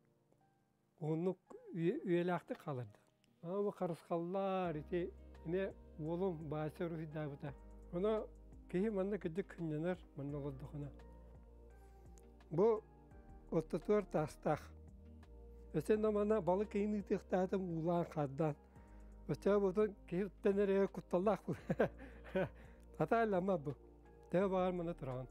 уһуннук үйэлээхтик хааларда. Ама бу харысхаллар ити эмиэ уолум Баася уруһуйдаабыта. Ону киһи манна кырдьык кынньанар, манна олордохуна. Бу ортотугар таастаах. Өссө манна балык ыйын ыытыахтаатым уулаан хаардаан. Өссө бутун киһи уттан эрэ кутталлаах бу. Атааллама бу. Төһө баҕар маны тураҕын.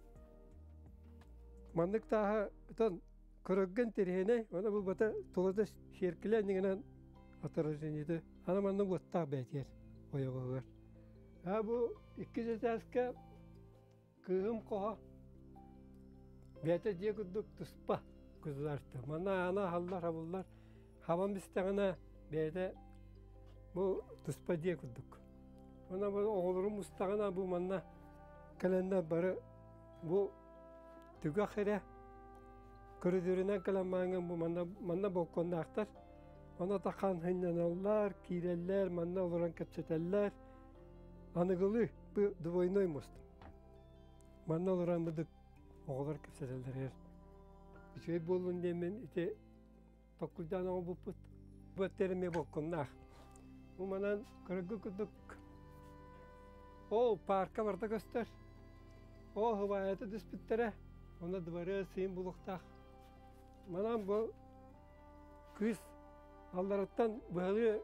Маннык тааһа отон көрөргөн тириһинэй, уонна бу бата тулата сиэркилэ иннигинэн отражениеты. Аны манна уоттаах бээтиэр ойоҕоһугар. А бу иккис этээскэ кыыһым хоһо бэйэтэ дьиэ курдук туспа государство. Манна аана аһаллар, хабыллар. Хабан бистэҕинэ бэйэтэ бу туспа дьиэ курдук. Уонна бу оҕолорум мустаҕына бу манна кэлэннэр бары бу түгэх эрэ көрүдүөрүнэн кэлэн мааҥҥын бу манна манна балконнаахтар. Онно тахан сынньаналлар, киирэллэр, манна олорон кэпсэтэллэр. Аныгылыы бу двойной мост. Манна олорон бу оҕолор кэпсэтэллэригэр үчүгэй буоллун диэммин ити толкуйдаан оҥорбуппут. Бу өттөр эмиэ болкуннаах. Бу манан көрөргө курдук ол парка барыта көстөр. Ол хыбаайата түспүттэрэ, онно дворец сыйын булуохтаах. Манан бу кыыс аллараттан быһалыы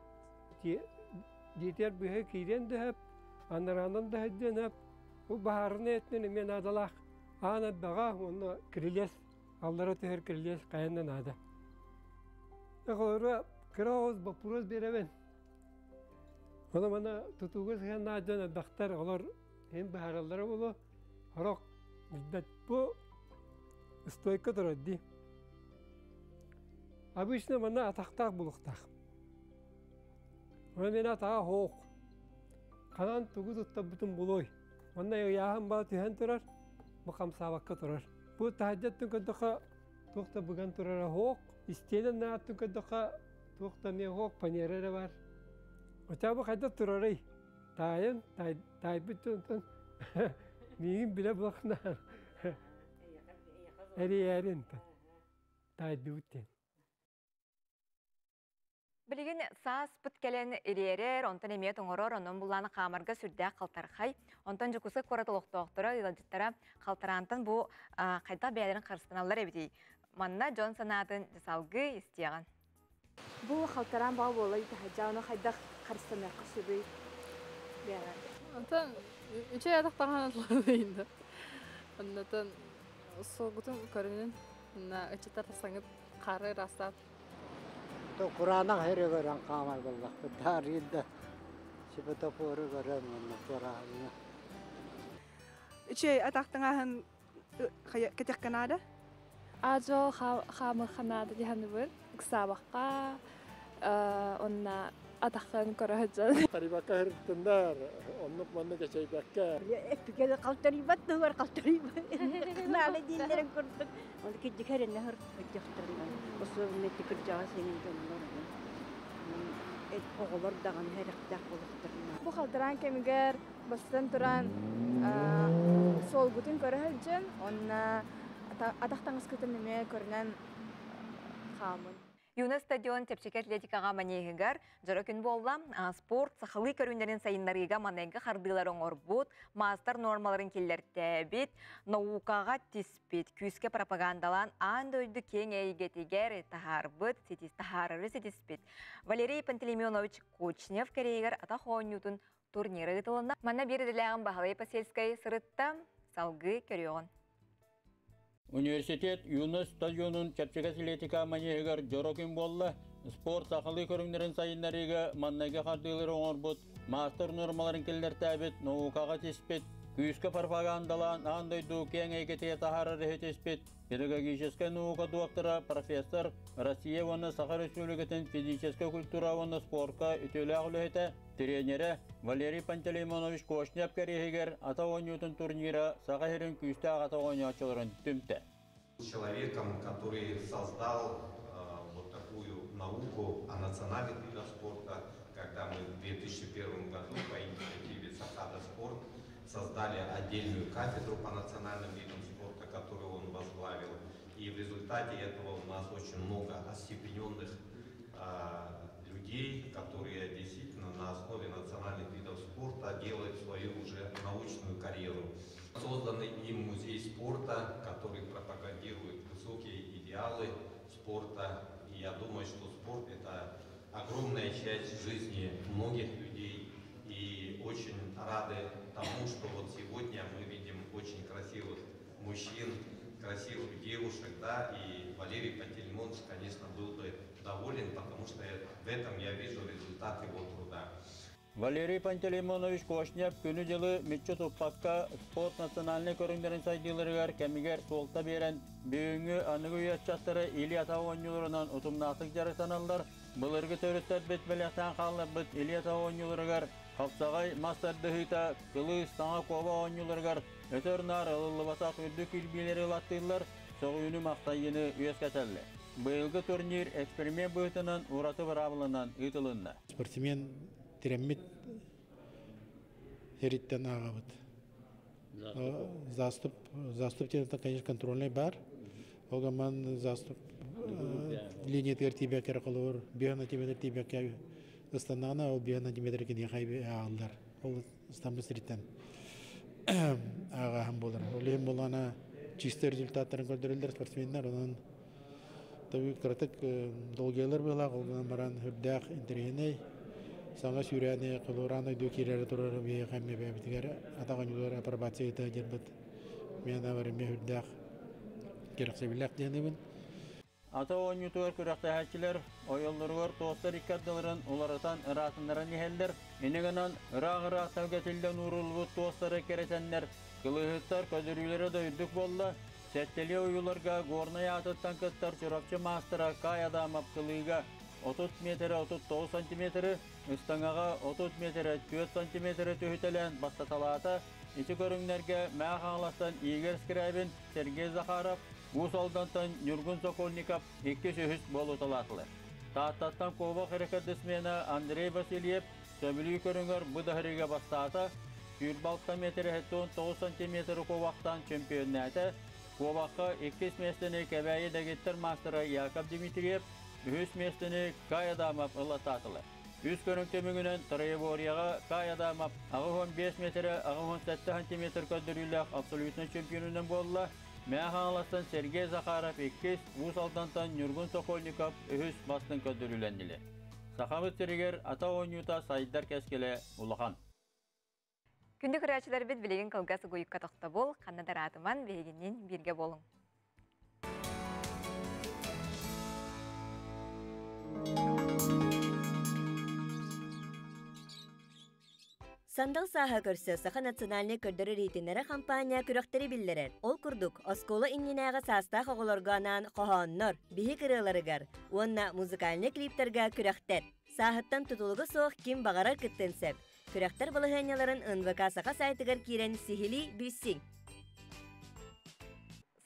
диэтиэр быһа киириэн да сөп, анараанан да сылдьыан сөп. Бу баһаарынай өттүнэн эмиэ наадалаах. Аан элбэҕэ уонна кирилиэс, аллара түһэр кирилиэс хайан да наада. Оҕолоро кыра оҕус боппуруос биэрэбин. Ону маны тутууга сыһыаннаах дьон элбэхтэр, олор иһин быһаараллара буолуо. Сорох билбэт бу стойка турар дии. Обычно манна атахтаах булуохтаах. Онон мин атаҕа суох. Ханан тугу туттарбытын булуой. Манна ыйааһын баа түһэн турар, бу хамсаабакка турар. Бу таһырдьаттан көрдөххө туох да быган турара суох. Истиэнэ нааттан көрдөххө туох да эмиэ суох, панера эрэ баар. Оччоҕо бу хайдах турарый? Таайын, таайбыт дьонтон миигин билэ булахнаан эрийээрин таайдыбыт диэн. Билигин сааспыт кэлэн ириэрэр, онтон эмиэ тоҥорор, онон булаан хаамарга сүрдээх халтархай. Онтон Дьокуускай куорат олохтоохторо, ыалдьыттара халтараантан бу хайдах бэйэлэрин харыстаналлар эбитий? Манна дьон санаатын салгыы истиэҕин. Бу халтараан баҕа буола таһырдьа ону хайдах харыстаныахха сөбүй? Онтон үчүгэй атахтаҕынан ылланыйын да. Оннотон суолгутун көрүнүн, ыччаттар тахсаҥыт хаары ыраастаат. Кураанах сири көрөн хаамар буоллахпыт. Таарыйын да светофору көрөн уонна туорааһыҥҥа. Үчүгэй атахтаҥаһын кэтэх наада. Ажо хаамыхха наада диһаныбын ыксаабакка онна атаххын көрө сылдьан. Тарибакка сырыттыннар, оннук маннык эчэйбэккэ. Эппикэ халтарыйбат туһугар халтарыйбат. Наада дииллэрин курдук. Ол кирдикэринэ хырдьахтарынан, особенно кырдьаҕас эҥин дьоннор оҕолор даҕаны эрэхтээх буолуохтарына. Бу халтараан кэмигэр бастатан туран суолгутун көрө сылдьан, онна атах таҥаскытын эмиэ көрүнэн хаамын. Юна стадион чэпчэки атлетикаҕа манеһыгар дьоро күн буолла. Спорт сахалыы көрүҥнэрин сайыннарыыга манайга хардыылар оҥорбут, маастар нуормаларын киллэртээбит, наукаҕа тиспит, күүскэ пропагандалаан аан дойду киэҥ эйгэтигэр таһаарбыт, таһаарары ситиспит. Валерий Пантелеймонович Кочнев кэриэгэр атах оонньуутун турнира ыытылынна. Манна биир идэлээҕин Баһылай Посельскай сырытта, салгыы көрүөҕүн. Университет Юность стадионун чэпчэки атлетика манеһыгар дьоро күн буолла. Спорт сахалыы көрүҥнэрин сайыннарыыга маннайга хардыылары оҥорбут, маастар нуормаларын киллэртээбит, наукаҕа тиспит, күүскэ пропагандалаан аан дойду киэҥ эйгэтигэр таһаарар иһитиспит педагогическай наука доктора, профессор, Россия уонна Саха Республикатын физическэй культура уонна спорка үтүөлээх үлэһитэ, тренерэ Валерий Пантелеймонович Кошнев кэриэһигэр ата оонньуутун турнира Саха сирин күүстээх ата оонньооччуларын түмтэ. Человеком, который создал вот такую науку о национальных видах спорта, когда мы в 2001 году по инициативе Сахада Спорт создали отдельную кафедру по национальным видам спорта, которую он возглавил. И в результате этого у нас очень много остепененных людей, которые действительно на основе национальных видов спорта делают свою уже научную карьеру. Созданный им музей спорта, который пропагандирует высокие идеалы спорта. И я думаю, что спорт – это огромная часть жизни многих людей. И очень рады тому, что вот сегодня мы видим очень красивых мужчин, красивых девушек, да, и Валерий Пантелеймонович, конечно, был бы доволен, потому что в этом я вижу результат его труда. Валерий Пантелеймонович Кошнев күнү-дьылы мүччү туппакка спорт национальнай көрүҥнэрин сайдыыларыгар кэмигэр суолта биэрэн, бүгүҥҥү аныгы үйэ ыччаттара илии-атах оонньууларынан утумнаахтык дьарыктаналлар. Былыргы төрүттэрбит бэлэхтээн хаалларбыт илии-атах оонньууларыгар хапсаҕай мас тардыһыыта, кылыы, саҥа куоба оонньууларыгар өтөр-наар ылыллыбатах үрдүк кирбиилэри ылаттыыллар, сөҕүүнү-махтайыыны үөскэтэллэр. Быйылгы турнир эксперимент быһыытынан ураты быраабыланан ыытылынна. Спортсмен тирэммит эриттэн ааҕабыт. Заступ, заступ диэн конечно контрольный бар. Ол гаман заступ линиятыгар тиийбэккэ холобур 5 сантиметр тиийбэккэ ыстаннаҕына, ол 5 сантиметр киниэхэ ааҕыллар. Ол ыстаммыт сириттэн ааҕааһын буолар. Ол иһин буоллаҕына чистый результаттарын көрдөрөллөр спортсменнар. Онон таби кыратык долгуйалар быһыылаах, ол гынан баран үрдээх интэриэһинэй саҥа сүүрээни холуораан ойдуу киирээри турар биһиэхэ эмиэ бэйэбитигэр атах оонньуулар апробация диэн мен бар эмиэ үрдээх кэрэхсэбиллээх диэнибин. Ата оонньуутугар күрэхтэһээччилэр ойоллоругар туостар икки ардыларын уларытан ыраатыннаран иһэллэр. Ини гынан ыраах-ыраах тэлгэтиллэн ууруллубут туостары кэрэтэннэр кылыыһыттар көдөрүүлэрэ да үрдүк буолла. Сэттэлии ойууларга Горнай аатыттан кыттар Чурапчы маастара Кай Адамов кылыыга 30 метрэ 39 сантиметры, ыстаҥаҕа 30 метрэ 4 сантиметры түһүтэлээн бастаталаата. Ити көрүҥнэргэ Мэҥэ Хаҥаластан Игорь Скрябин, Сергей Захаров, Уус Алдантан Ньургун Сокольников иккис-үһүс буолуталаатылар. Тааттаттан куобах рекордсмена Андрей Васильев сөбүлүү көрүҥэр бу даһырыыга бастаата. 26 метр 9 сантиметр куобахтан чемпионнээтэ. Куобахха иккис миэстэни Кэбээйи дэгиттэр маастара Яков Дмитриев, үһүс миэстэни Кай Адамов ылаттаатылар. Үс көрүҥ түмүгүнэн троеборьеҕа Кай Адамов 85 метрэ 87 сантиметр көрдөрүүлээх абсолютнай чемпионунан буолла. Мэҥэ Хаҥаластан Сергей Захаров иккис, Уус Алдантан Ньургун Сокольников үһүс бастыҥ көрдөрүүлэннилэр. Сахабыт сиригэр ата оонньуута сайдар кэскилэ улахан. Күндү көрөөччүлэрбит, билигин кылгас угуйукка тохтобул, ханна да ыраатыман, биһигинниин бииргэ буолуҥ. Сандал сааһа көрсө Саха национальнай көрдөрөр иһитиннэрэр хампаанньа күрэхтэри биллэрэр. Ол курдук, оскуола иннинээҕи саастаах оҕолорго анаан хоһооннор, биһик ырыаларыгар уонна музыкальнай клиптарга күрэхтэр. Сааһыттан тутулуга суох ким баҕарар кыттыан сөп. Күрэхтэр балаһыанньаларын НВК Саха сайтыгар киирэн сиһилии билсиҥ.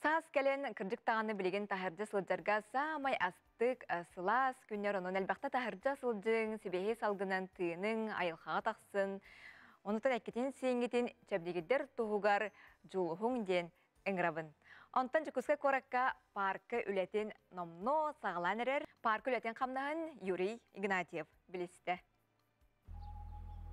Саас кэлэн, кырдьык даҕаны билигин таһырдьа сылдьарга саамай астык, сылаас күннэр, онон элбэхтэ таһырдьа сылдьыҥ, сибиэһэй салгынан тыыныҥ, айылҕаҕа тахсын. Онутан эккитин-сииҥҥитин чэбдигирдэр туһугар дьулуһуҥ диэн ыҥырабын. Онтон Дьокуускай куоракка паарка үлэтин номнуо саҕалаан эрэр. Паарка үлэтин хамнаһын Юрий Игнатьев билистэ.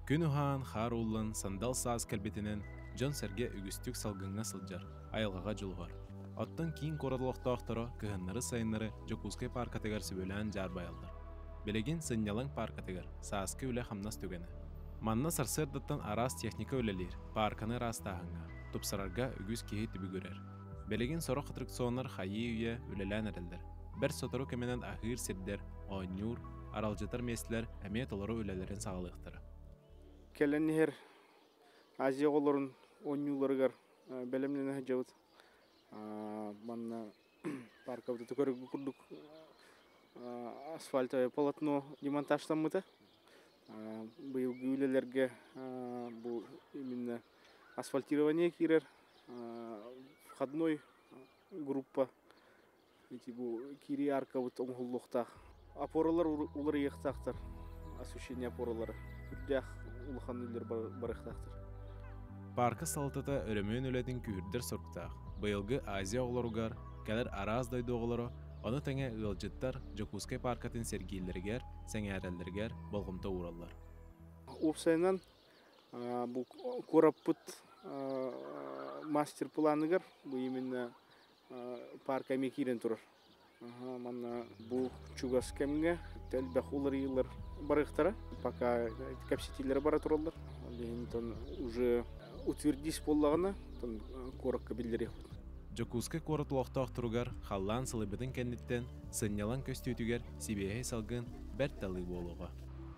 Күн уһаан, хаар ууллан, сандал саас кэлбитинэн дьон-сэргэ үгүстүк салгыҥҥа сылдьар, айылҕаҕа дьулуһар. Оттон киин куорат олохтоохторо кыһыннары-сайыннары Дьокуускай пааркатыгар сөбүлээн дьаарбайаллар. Билигин сынньалаҥ пааркатыгар сааскы үлэ-хамнас түгэнэ. Манна сарсыардаттан араас техника үлэлиир, паарканы ыраастааһыҥҥа, тупсарарга үгүс киһи түбүгүрэр. Билигин сорох аттракционнар хайыы-үйэ үлэлээн эрэллэр. Бэрт сотору кэминэн аһыыр сирдэр, оонньуур, аралдьытар миэстэлэр эмиэ толору үлэлэрин саҕалыахтара. Кэлэн иһэр Азия оҕолорун оонньууларыгар бэлэмнэнэ сылдьабыт. Манна паркабыт көрөргө курдук асфальтовое полотно демонтажтаммыта. Быйылгы үлэлэргэ бу именно асфальтирование киирэр, входной группа ити бу киирии аркабыт оҥоһуллуохтаах. Опоралар уларыйыахтаахтар, освещение опоралара үрдээх улахан үлэлэр барыахтаахтар. Паарка салалтата өрөмүөн үлэтин күүһүрдэр соруктаах. Быйылгы Азия оҕолоругар кэлэр араас дойду оҕолоро, ону тэҥэ ыалдьыттар Дьокуускай пааркатын сэргииллэригэр, сэҥээрэллэригэр болҕомто уураллар. Уопсайынан бу куораппыт мастер-планыгар бу именно парка эмиэ киирэн турар. Манна бу чугас кэмҥэ элбэх уларыйыылар барыахтара. Пока кэпсэтиилэр бара тураллар. Ол иһин уже утвердись буоллаҕына, куоракка биллэриэхпит. Дьокуускай куорат олохтоохторугар халлаан сылыйбытын кэнниттэн сынньалаҥ көстүүтүгэр сибиэһэй салгын бэрт талыы буолуоҕа.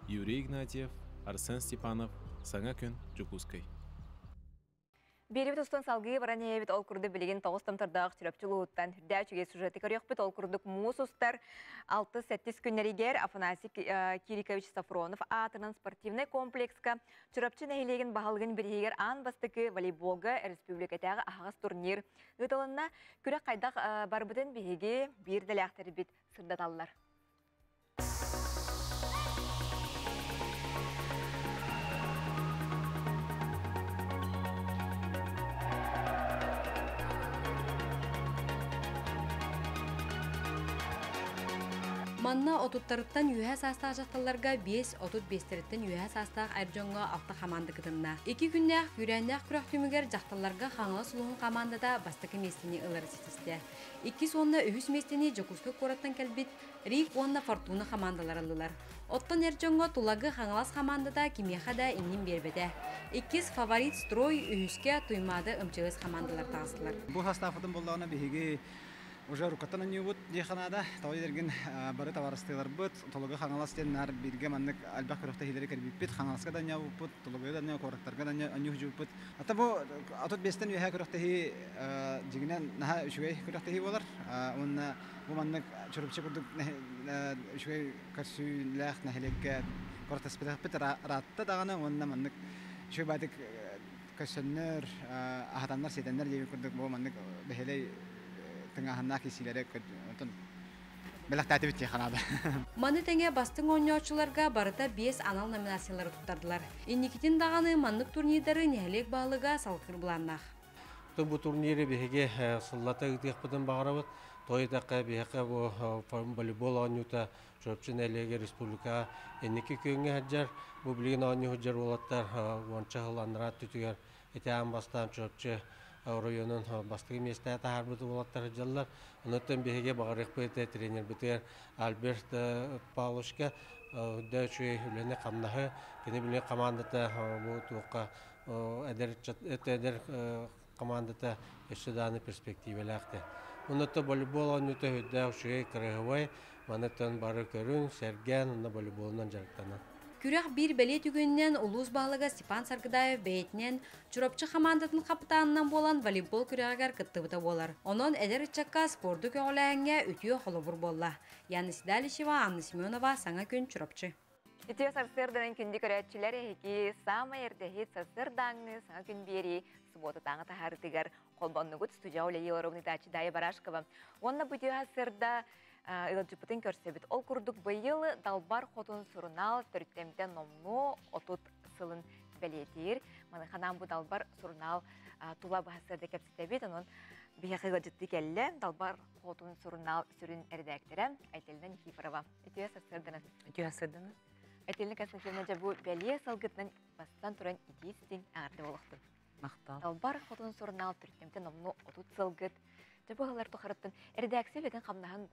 Юрий Игнатьев, Арсен Степанов, Саҥа күн, Дьокуускай. Биэрибит устун салгыы баран иһэбит, ол курдук билигин тоҕус томтордоох Чурапчы улууһуттан үрдээх үчүгэй сюжеты көрүөхпүт. Ол курдук муус устар 6-7 күннэригэр Афанасий Кирикович Софронов аатынан спортивнай комплекска Чурапчы нэһилиэгин баһылыгын бириһигэр аан бастакы волейболга республикатааҕы аһаҕас турнир ыытылынна. Күрэх хайдах барбытын биһиги биир дэлээхтэрбит сырдаталлар. Манна отуттарыттан үөһэ саастаах дьахталларга 5, 35-тэриттэн үөһэ саастаах эр дьоҥҥо алта хамаанда кытынна. Икки күннээх күүрээннээх күрэх түмүгэр дьахталларга Хаҥалас улууһун хамаандата бастакы миэстэни ылары ситистэ. Иккис уонна үһүс миэстэни Дьокуускай куораттан кэлбит Рик уонна Фортуна хамаандалар ыллылар. Оттон эр дьоҥҥо Тулагы Хаҥалас хамаандата кимиэхэ да иннин биэрбэтэ. Иккис Фаворит Строй, үһүскэ Туймаада МЧС хамаандалар таҕыстылар. Бу састааппытын буллаҕына биһиги уже рукаттан анньыыбыт диэххэ наада. Тоҕо диэтэргин бары табаарыстыыларбыт Толуга Хаҥалас диэн наар бииргэ маннык элбэх күрэхтэһиилэри кэрбииппит. Хаҥаласка да анньаабыппыт, Толугуйа да анньа, куораттарга да анньыы сылдьыбыппыт. Ата бу 35-тэн үөһээ күрэхтэһии дьиҥинэн наһаа үчүгэй күрэхтэһии буолар. Уонна бу маннык Чурапчы курдук үчүгэй көрсүүлээх нэһилиэккэ куораттаспатахпыт ыраатта даҕаны уонна маннык үчүгэй баатык көрсөннөр, аһатаннар-сиэтэннэр диэбит курдук бу маннык бэһиэлэй тыҥааһыннаах киирсиилэри онтон бэлэхтээтибит диэххэ наада. Маны тэҥэ бастыҥ оонньооччуларга барыта биэс анал номинациялары туттардылар. Инникитин даҕаны маннык турнирдары нэһилиэк баһылыга салгыыр былааннаах. Бу турниры биһиги сыллата ыытыахпытын баҕарабыт. Тоҕо диэтэххэ, биһиэхэ бу волейбол оонньуута Чурапчы нэһилиэгэ республикаҕа инники күөҥҥэ сылдьар. Бу билигин оонньуу сылдьар уолаттар уонча сыл анараа өттүтүгэр ити аан бастаан Чурапчы оройуонун бастакы миэстэҕэ таһаарбыт уолаттар сылдьаллар. Онуттан биһиги баҕарыахпыт этэ тренербитигэр Альберт Павловичка да үчүгэй үлэни-хамнаһы, кини билигин командата бу туохха эдэр эдэр командата өссө даҕаны перспективэлээх да. Оннуттан волейбол оонньуута сүрдээх үчүгэй, кыраһыбай. Манныттан бары көрүҥ, сэргээн уонна волейболунан дьарыктанан. Күрэх биир бэлиэ түгэнинэн улуус баһылыга Степан Саргыдаев бэйэтинэн Чурапчы хамаандатын хапытаанынан буолан волейбол күрэҕигэр кыттыбыта буолар. Онон эдэр ыччакка спорду көҕүлээһиҥҥэ үтүө холобур буолла. Яна Седалищева, Анна Семенова, Саҥа күн, Чурапчы. Үтүө сарсыарданан күндү көрөөччүлэр эһиги саамай эрдэһит сарсыардааҥҥы саҥа күн биэрии субуотатааҥы таһаарытыгар холбоннугут студия үлэлии олоробун ытааччы Дайа Барашкова. Уонна бу үтүө сарсыарда ыалдьыппытын көрсөбүт. Ол курдук быйыл Далбар Хотун сурунаал төрүттэммитэ номнуо 30 сылын бэлиэтиир. Маныханаан бу Далбар сурунаал тула баһасыарда кэпсэтэбит. Онон биһиэхэ ыалдьыттыы кэллэ. Далбар Хотун сурунаал сүрүн эрэдээктэрэ Айталина Никифорова. Үтүө сарсыарданан. Үтүө сарсыарданан. Айталина Константиновна дьэ бу бэлиэ сылгытынан бастан туран итии истиҥ эҕэрдэ буолуохтун. Махтал. Далбар Хотун сурунаал төрүттэммитэ номнуо 30 сылгыт. Дьэ бу ыһылар тухарыттан эрэдээксийэ үлэтин хамнаһын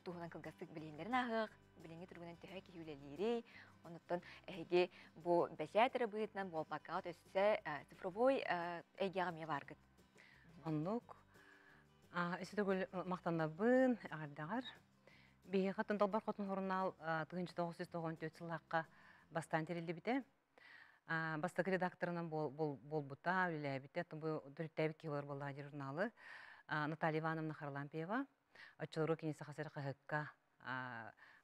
туһунан кылгастык билиһиннэрин ааһыах, билиҥҥи туругунан төһө киһи үлэлиирий, онуттан эһиги бу бэчээт эрэ быһыытынан буолбаккаҕыт өссө цифровой эйгэҕэ эмиэ бааргыт. Оннук. Өссө төгүл махтанабын эҕэрдэҕэр. Биһиэхэ Далбар Хотун сурунаал 1994 сыллаахха бастаан тэриллибитэ. Бастакы редакторынан буолбута, үлэлээбитэ. Бу төрүттээбит киһи болар буоллаҕа журналы. Наталья Ивановна Харлампьева. Оччолорго кини Саха сирэ хаһыакка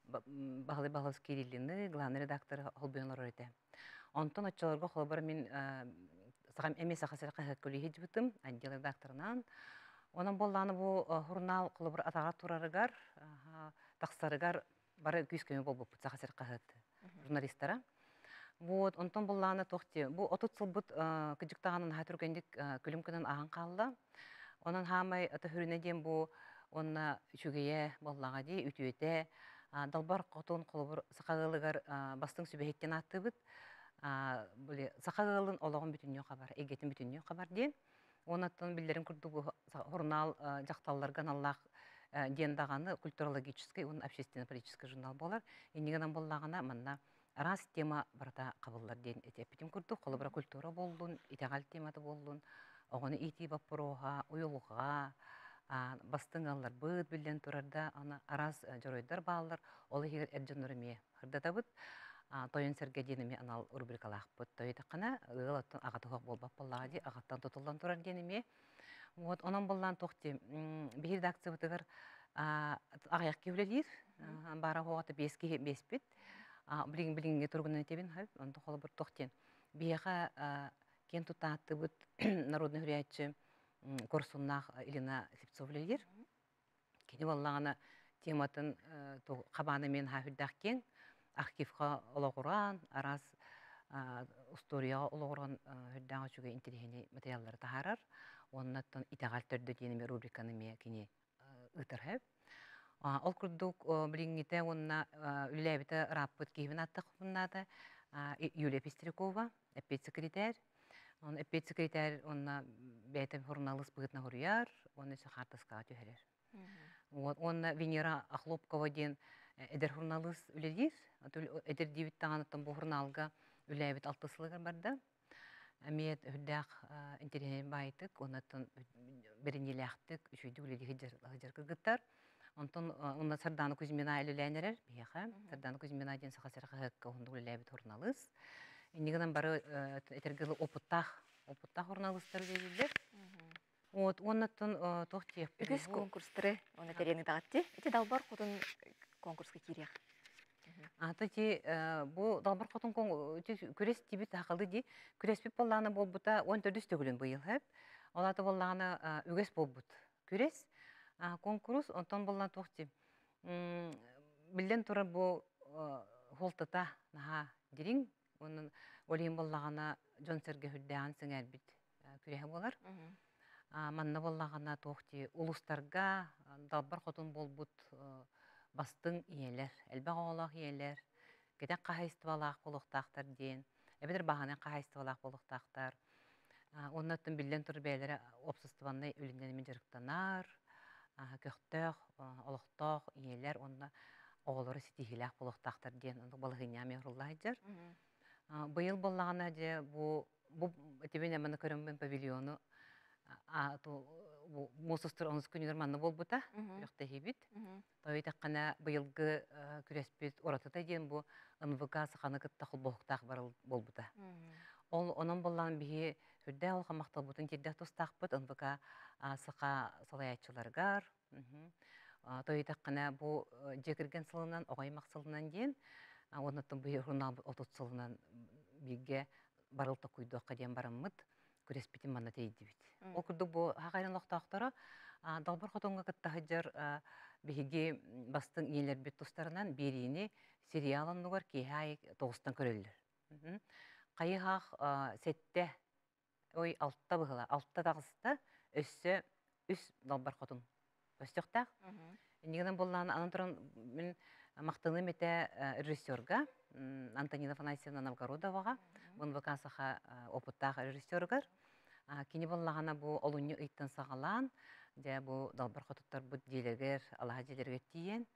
Баһылай Баһылович Кириллины главный редактор холбуйан олорор этэ. Онтон оччолорго холобура мин эмиэ Саха сирэ хаһыакка үлэлии сылдьыбытым, отдел редакторынан. Онон буоллаҕына бу журнал холобур атаҕа турарыгар, тахсарыгар бары күүс-көмө буолбуппут Саха сирэ хаһыат журналистара. Вот, онтон буллаана туох дии, бу 30 сылбыт кыдьыктаҕынан наһаа түргэнник күлүм гынан ааһан хаалла. Онон хаамай ата хүрүнэ диэн бу уонна үчүгэйэ буоллаҕа дии, үтүөтэ. Далбар хотун холобур саха ыалыгар бастыҥ сүбэһиттэн ааттыыбыт. Саха ыалын олоҕун бүтүннүү хабар, эйгэтин бүтүннүү хабар диэн. Онон биллэрин курдук журнал дьахталларга аналлаах диэн даҕаны культурологическай уонна общественно-политическай журнал буолар. Иннигинэн буоллаҕына манна араас тема барыта хабыллар диэн эппитим курдук. Холобура культура буоллун, итэҕэл темата буоллун, оҕону иитии боппуруоһа, уйулҕа, бастыҥ ыалларбыт биллэн турар да, аны араас дьоруойдар бааллар, ол иһигэр эр дьоннор эмиэ сырдатабыт. Тойон сэргэ диэн эмиэ анал рубрикалаахпыт. Тойотаххына ыал оттон аҕата суох буолбат буоллаҕа дии, аҕаттан тутуллан турар диэн эмиэ. Вот, онон буллаан туох дии, биһи редакциябытыгар аҕыйах киһи үлэлиир, баара оҕото биэс киһи биэспит. Билигин билиҥҥи туругунан этэбин, онто холобур туох диэн. Биһиэхэ киэн туттааттыбыт народный хүрээччи Корсуннаах Елена Слепцова үлэлиир. Кини буоллаҕына тематын хабаана мен хаһүрдээх киэҥ архивка олоҕуран, араас устуоруйаҕа олоҕуран үрдээх үчүгэй интэриэһинэй материаллары таһаарар. Уонна итэҕэл төрдө диэн эмиэ рубриканы эмиэ кини ыытар. Ол курдук билиҥҥитэ уонна үлэлээбитэ ырааппыт киһибин ааттахпыннаата Юлия Пестрякова, эппиэт секретарь. Оны эппиэт секретарь уонна бэйэтэ журналист быһыытынан суруйар, уонна өссө хаартыскаҕа түһэрэр. Уонна Венера Охлопкова диэн эдэр журналист үлэлиир. Эдэр диэбит даҕаныттан бу журналга үлээбит алта сылыгар барда. Эмиэ үрдээх интэриэһинэй баайтык, оннуттан бэриниилээхтик, үчүгэйдик үлэлии сылдьар кыргыттар. Онтон онно Сардаана Кузьмина үлэлээн эрэр биһиэхэ. Сардаана Кузьмина диэн Саха сирэ хаһыакка уһуннук үлэлээбит суруналыыс. Инньэ гынан бары этэргэ дылы опыттаах, опыттаах суруналыыстар үлэлииллэр. Вот, уоннаттан туох диэхпин Үгүс конкурстары уонна тэрийэн ыытаҕыт Ити Далбар Хотун конкурска киириэх. Ата ти бу Далбар Хотун күрэс тибит сахалы ди күрэспит боллаана буолбута 14 төгүлүн быйыл хөп. Ол ата боллаана үгэс буолбут күрэс конкурс онтон боллаан туох ти биллэн турар бу хуолтата наһаа дириҥ онон ол иһин боллаҕына дьон-сэргэ үрдээҕин сэҥээрбит күрэһэ буолар. Манна буоллаҕына туох дии улуустарга далбар хотун буолбут бастыҥ ийэлэр, элбэх оҕолоох ийэлэр, кэтэх хаһаайыстыбалаах буолуохтаахтар диэн, эбэтэр баһаанай хаһаайыстыбалаах буолуохтаахтар. Уонна оттон биллэн турар бэйэлэрэ уопсастыбаннай үлэнэн эмиэ дьарыктанар, көхтөөх, олохтоох ийэлэр уонна оҕолоро ситиһиилээх буолуохтаахтар диэн балаһыанньа эмиэ оҥорулла сылдьар. Быйыл буоллаҕына дьэ бу бу этибин эманы көрөммүн павильону муус устар онус күнүгэр манна буолбута күрэхтэһиибит. Тоойутэххинэ быйылгы күрэспит уратыта диэн бу НВК саханы кытта холбоһуктаах барыл буолбута. Ол онон боллаан биһи үрдээх улахан махталбытын тиэрдэх тустаахпыт НВК саха салайааччыларыгар. Тоойутэххинэ бу дьиэ кэргэн сылынан, оҕо аймах сылынан диэн, уоннаттан бу журнал 30 сылынан бииргэ барыл токуйдуохха диэн бараммыт күрэспитин манна тиэйдибит. Ол курдук бу Хахайран олохтоохторо Далбар Хотуҥҥа кытта сылдьар биһиги бастыҥ ийэлэрбит тустарынан биэриини сериал оннугар киэһэ аайы тоҕустан көрөллөр. Хайыһаах сэттэ, ой алта быһыла, алта таҕыста, өссө үс Далбар Хотун өстөхтөөх. Иннигинэн буоллаан анан туран мин махтаным этэ режиссерга Антонина Афанасьевна Новгородоваҕа, НВК саха опыттаах режиссерыгар. Кини буоллаҕына бу олунньу ыйтан саҕалаан, дьэ бу далбар хотуттарбыт дьиэлэригэр, алаһа дьиэлэригэр тиийэн,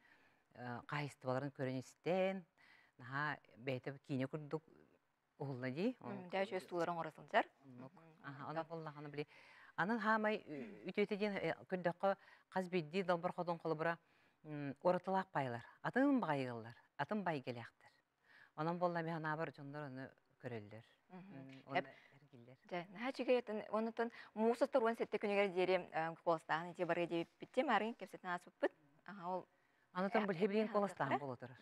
хаһайыстыбаларын көрөн-истэн, наһаа бэйэтэ киинэ курдук уһулла дии. Дьэ үчүгэй стуулары оҥоро сылдьар. Онон буоллаҕына били анан хаамай үтүөтэ диэн көрдөххө хас биирдии далбар хотун холобура уратылаах пайлар, атын баҕайылар, атын байгэлээхтэр. Онон буолла ми ханаабар дьоннор ону көрөллөр. Оны эргиллэр. Дьэ, наһаа үчүгэй отон онутун муус устар 17 күнүгэр диэри куоластааһын ити барыа диэбиппит марын кэпсэтэн ааспыппыт. Аха ол Анатон билигин куоластааһын буола турар.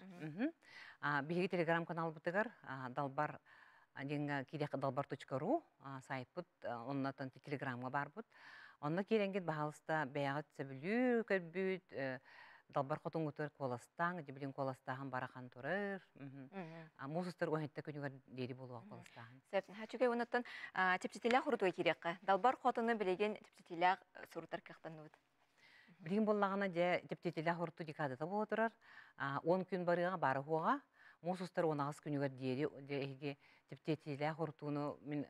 Биһиги телеграм-каналбытыгар Далбар диэҥҥэ киириэххэ далбар.ру сайтпыт оннотон телеграмҥа баарбыт. Онно киирэҥгит баһаалыста бэйэҕит сөбүлүү көрбүт Далбар хотуҥҥутугар куоластааҥ, дибилин куоластааһын барахан турар. Муус устар уһэнтэ күнүгэр диэри буолуох куоластааһын. Сөп, үчүгэй онуттан чэпчэтиилээх урутуга киириэххэ. Далбар хотуну билигин чэпчэтиилээх сурутар кыахтанныбыт. Билигин буоллаҕына дьэ чэпчэтиилээх урутуу декадата буола турар. 10 күн барыаҕа баара уһуоҕа. Муус устар 18 күнүгэр диэри дьэ эһиги чэпчэтиилээх урутууну мин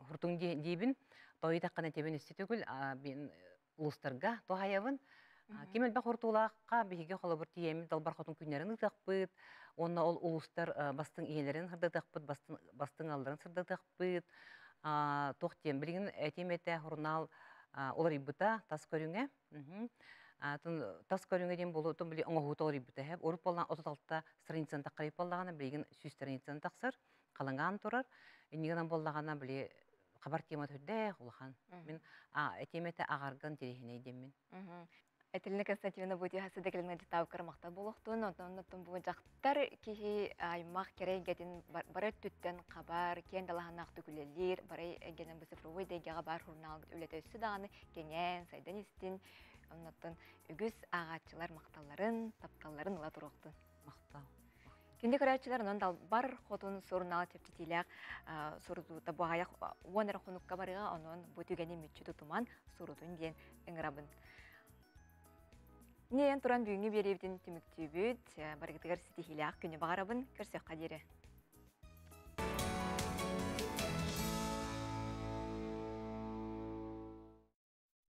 урутуҥ диибин. Тоойутэххинэ тэбин өссө төгүл улуустарга туһайабын. Ким элбэх урутуулаахха биһиги холобур тиийэммит далбар хотун күннэрин ыытыахпыт. Уонна ол улуустар бастыҥ ийэлэрин сырдатыахпыт, бастыҥ алларын сырдатыахпыт. Туох диэн билигин этим этэ журнал уларыйбыта тас көрүҥэ. Тас көрүҥэ диэн буолуо били оҥоһуута уларыйбыта һэп. Урут буоллаҕына 36 страницаны таххарыйып буоллаҕына билигин 100 страницаны тахсар, халыҥаан турар. Иннигинэн буоллаҕына били хабар темата үрдээх улахан. Мин этим этэ аҕарган тириһинэй диэммин. Этилина Константиновна бу тиһа сыдакелин дьытаабыккар махтал буолуохтун, онтон оннуттан бу дьахтар киһи аймах кэрэ эйгэтин бары өттүттэн хабар, киэн далаһаннаах түкүлэлиир, бары эйгэнэн бу цифровой да эйгэҕэ баар журнал үлэтэ өссө даҕаны кэҥээн, сайдан истин, оннуттан үгүс ааҕааччылар махталларын, тапталларын ыла туруохтун. Махтал. Күндү көрөөччүлэр, онон Далбар Хотун сурунаал чэпчэтиилээх сурутуута бу аҕыйах уон эрэ хонукка барыаҕа, онон бу түгэни мүччү тутуман сурутун диэн ыҥырабын. Эн туран бүгүҥҥү биэриибитин түмүктүүбүт. Барыгытыгар ситиһиилээх күнү баҕарабын. Көрсүөххэ диэри.